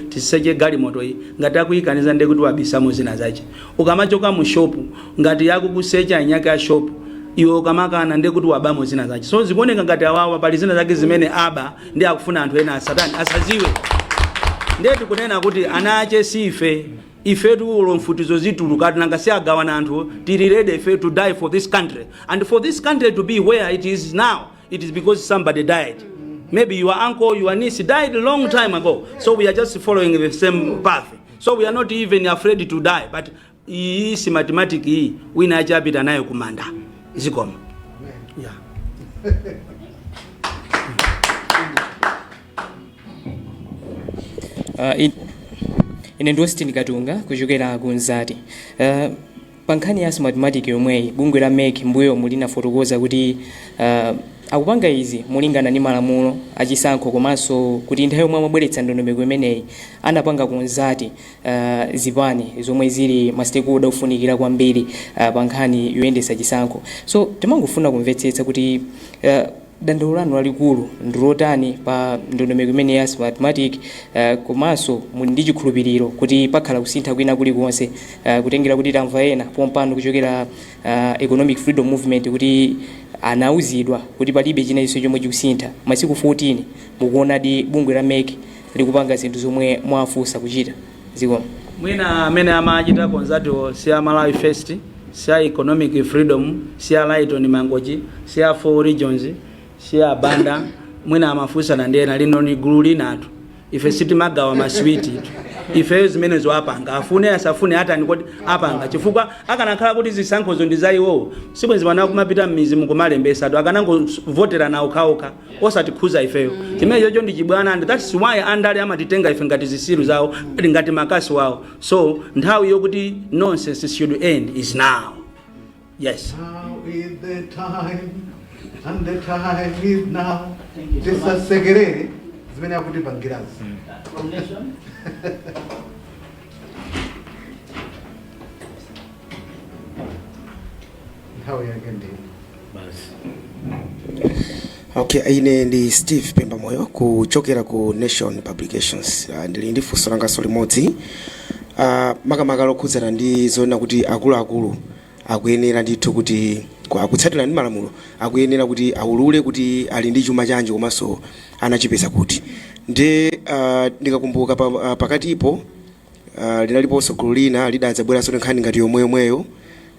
tiseche galimoto iyi, ngati akuyikaniza ndiye kuti wabisamo zina zache. Ukamachoka mu shop, ngati yakukusecha anyake a shop, iwe ukamakana ndiye kuti wabamo zina zache. So zikuoneka ngati awawa pali zina zake zimene aba ndi akufuna anthu ena asatani, asaziwe. Ndiye tikunena kuti ana ache si ife. Ifetu ulo mfutizo zituluka, nanga si agawana anthu. Tili ready ife to die for this country, and for this country to be where it is now, it is because somebody died. Maybe your uncle, your niece died a long time ago. So we are just following the same path. So we are not even afraid to die, but iyi Smartmatic iyi wina achapita nayo kumanda. Zikomo, yeah. Ine ndi Austin Katunga kuchokera ku Nzati. Pa nkhani ya Smartmatic yomweyi, bungwe la MEC mbuyo mulinafotokoza kuti akupanga izi molingana ndi malamulo achisankho, komanso kuti nthawi yomwe amabweretsa ndondomeko imeneyi anapanga consult zipani zomwe zili ma stakeholder ofunikira kwambiri pa nkhani yoyendetsa chisankho. So timangofuna kumvetsetsa kuti dandaulo lanu lalikulu ndi lotani pa ndondomeko imene ya Smartmatic, komanso muli ndi chikhulupiriro kuti pakhala kusintha kwina kulikonse, kutengera kuti tamva ena pompano kuchokera Economic Freedom Movement kuti anauzidwa kuti palibe china chonse chomwe chikusintha masiku 14? Mukuonadi bungwe la MEC likupanga zinthu zomwe mwafunsa kuchita? Zikomo. Mwina amene amachita consult si a Malawi First, si a Economic Freedom, si a Lighton Mangochi, si a Four Regions, si a Banda. Mwina amafunsana ndi ena. Lino ni gulu linatu. Ife sitimagawa maswiti. Ifeyo zimenezo apanga, afune asafune, atani kodi, apanga, chifukwa akanakhala kuti zisankhozo ndi za iwowo, sibwenzi pano kumapita m'mizi mukumalembesatu. Akanangovotera nawo okhaokha, osatikhuza ifeyo. Chimene chocho ndi chibwana, and that's why andale amatitenga ife ngati zisilu zawo, ngati makasi wawo. So nthawi yokuti nonsense should end is now, yes. Now is the time and the time is now. Tisasekerere zimene akutipangirazi. From Nation. Nthawi yake ndino. Okay, ine ndi Steve Pemba Moyo kuchokera ku Nation Publications. Ndili ndi funso langanso limodzi, makamaka lokhudzana ndi zoona kuti akuluakulu akuyenera ndithu kuti akutsatira ndi malamulo, akuyenera kuti aulule kuti ali ndi chuma chanji komanso anachipeza kuti. Ndi ndikakumbuka pakatipo linaliponso gulu lina lidadzabweranso ndi nkhani ngati yomweyomweyo,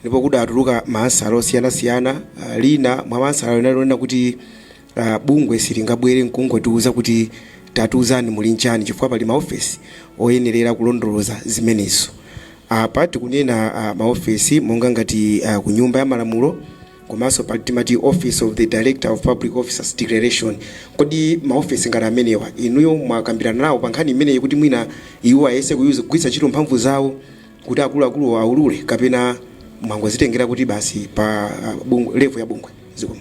ndipo kudatuluka maansala osiyanasiyana. Lina mwa maansala linali lonena kuti bungwe silingabwere nkungotiuza kuti tatiuzani muli nchani, chifukwa pali maofesi oyenerera kulondoloza zimenezo. Apa tikunena maofesi monga ngati ku Nyumba ya Malamulo, komanso pali timati Office of the Director of Public Officers Declaration. Kodi maofesi ngati amenewa inuyo mwakambirana nawo pa nkhani imeneyi, kuti mwina iwo ayese kugwiritsa ntchito mphamvu zawo kuti akuluakulu aulule, kapena mwangozitengera kuti basi pa bungwe, level ya bungwe? Zikomo.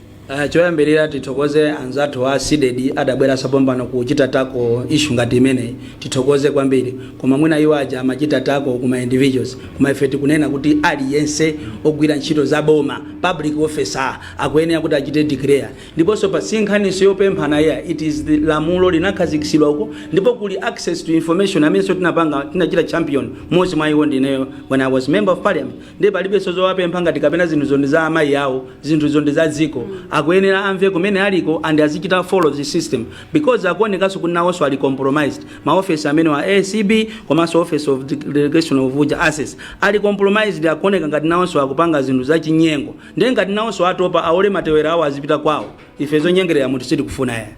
Choyambirira tithokoze anzathu a CDEDI, adabweranso pompano kuchita tackle issue ngati imeneyi. Tithokoze kwambiri. Koma mwina iwo aja amachita tackle kuma individuals, koma ife tikunena kuti aliyense ogwira ntchito za boma, public officer, akuyenera kuti achite declare. Ndiponso pa si nkhaniso yopemphana iya, it is the lamulo linakhazikitsidwa uko, ndipo kuli access to information amenenso tinapanga, tinachita champion, mmodzi mwa iwo ndineyo when I was member of parliament. Ndiye palibenso zowapempha ngati kapena zinthu ndi za amayi awo, zinthu ndi za dziko. Akuyenera amve kumene aliko and azichita follow the system, because akuonekanso kuti nawonso ali compromised. Maofesi amene wa ACB komanso Office of Declaration of Uja Assets ali compromised, akuoneka ngati nawonso akupanga zinthu zachinyengo. Ndiye ngati nawonso atopa, aole matewera awo, azipita kwawo. Ife zonyengerera munthu sitikufuna ya,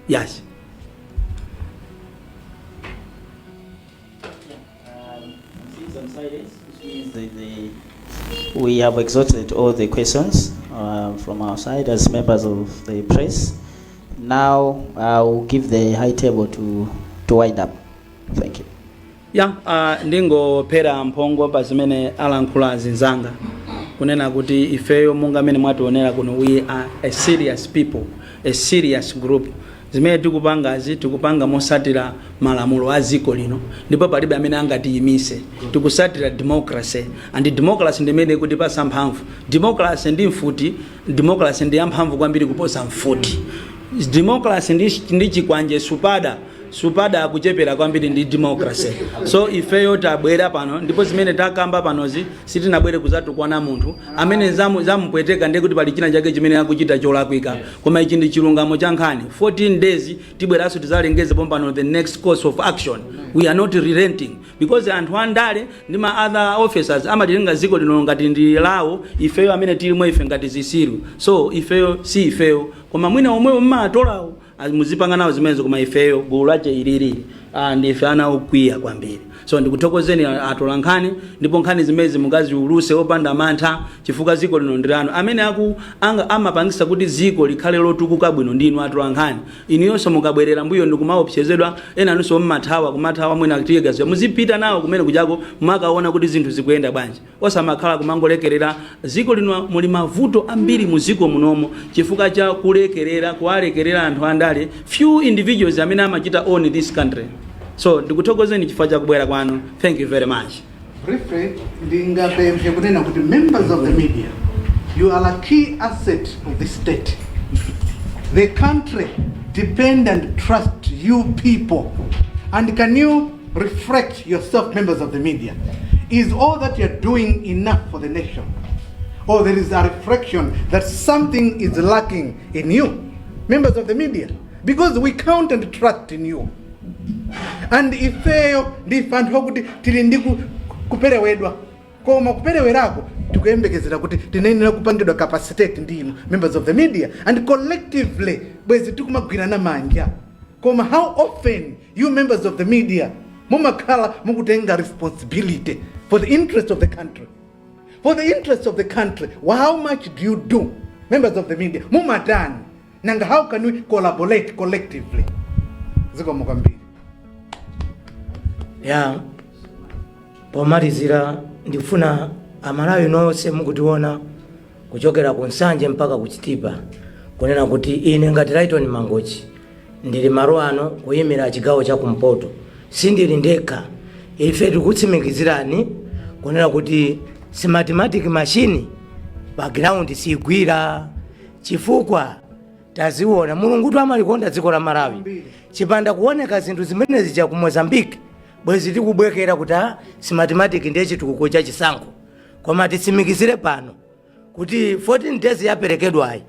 yes. Some silence, which means that we have exhausted all the questions from our side as members of the press. Now I will give the high table to wind up. Thank you. Ya, ndingophera mphongo pa zimene alankhula azinzanga, kunena kuti ifeyo monga amene mwationera kuno, we are a serious people, a serious group. Zimene tikupangazi tikupanga mosatira malamulo a dziko lino, ndipo palibe amene angatiyimise. Tikusatira democracy, and democracy ndimene ikutipasa mphamvu. Democracy ndi mfuti, democracy ndi yamphamvu kwambiri kuposa mfuti. Democracy ndi chikwanje, supada supada akuchepera kwambiri ndi democracy. So ifeyo tabwera pano, ndipo zimene takamba panozi, sitinabwere kuzatukwana munthu amene zamupweteka, ndiye kuti pali china chake chimene akuchita cholakwika. Koma ichi ndi chilungamo cha nkhani. 14 days tibweranso tizalengeze pompano the next course of action. We are not relenting, because anthu andale ndi ma other officers amatilenga dziko lino ngati ndi lawo, ifeyo amene tilimo ife ngati zisilu. So ifeyo si ifeyo, koma mwina omwewo mmatolawo muzipanga nawo zimenezo, koma ifeyo gulu lache ililili, ndife ana okwiya kwambiri. So ndikuthokozeni atola nkhani, ndipo nkhani zimezi mukaziuluse opanda mantha, chifukwa dziko lino ndi lanu. Amene aku anga amapangisa kuti dziko likhale lotukuka bwino ndinu atola nkhani. Inuyonso mukabwerera mbuyo ndikumaopsezedwa, ena anunso mmathawa, kumathawa mwina teargas, muzipita nawo kumene kuchako, makaona kuti zinthu zikuyenda bwanji, osamakhala kumangolekerera. Dziko lino muli mavuto ambiri mu dziko munomo chifukwa cha kulekerera, kuwalekerera anthu andale, few individuals amene amachita own this country. So ndikuthokozeni chifukwa cha kubwera kwanu. Thank you very much. Briefly, ndingapemphe kunena kuti members of the media, you are a key asset of the state. The country depend and trust you people. And can you reflect yourself, members of the media? Is all that you're doing enough for the nation? Or there is a reflection that something is lacking in you, members of the media? Because we count and trust in you. And ifeyo ndife anthu akuti tili ndi kuperewedwa, koma kuperewerako tikuyembekezera kuti tinayenera kupangidwa capacitate ndi inu members of the media, and collectively bwezi tikumagwirana manja. Koma how often you members of the media mumakhala mukutenga responsibility for the interest of the country? For the interest of the country, how much do you do, members of the media? Mumatani? Nanga how can we collaborate collectively? Zikomo kwambiri. Ya, pomalizira ndifuna Amalawi nonse mukutiona kuchokera ku Nsanje mpaka ku Chitipa kunena kuti ine ngati Lighton Mangochi ndili malo ano kuyimira chigawo cha kumpoto, sindili ndekha. Ife tikutsimikizirani kunena kuti Smartmatic machine pa ground sigwira, chifukwa taziona. Mulungu tu amalikonda dziko la Malawi. Chipanda kuoneka zinthu zimene zija ku Mozambique, bwezi tikubwekera kuti a Smartmatic ndiye chitukuko cha chisankho. Koma titsimikizire pano kuti 14 days yaperekedwayi,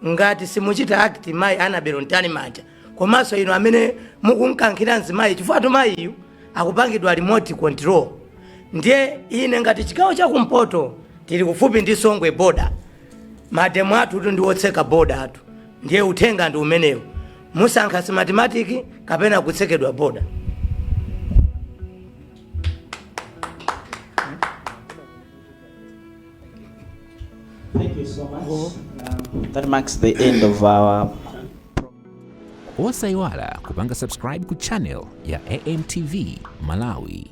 ngati simuchita act, mayi Annabel Mtalimanja komanso inu amene mukunkankhira mzimayi, chifukwa mayiyu akupangidwa remote control. Ndiye ine ngati chigawo chakumpoto tili kufupi ndi Songwe border, mademo athu tu ndi wotseka border athu. Ndiye uthenga ndi umenewu: musankha Smartmatic kapena kutsekedwa border. Thank you so much. That marks the end of our Osayiwala kupanga subscribe ku channel ya AMTV Malawi.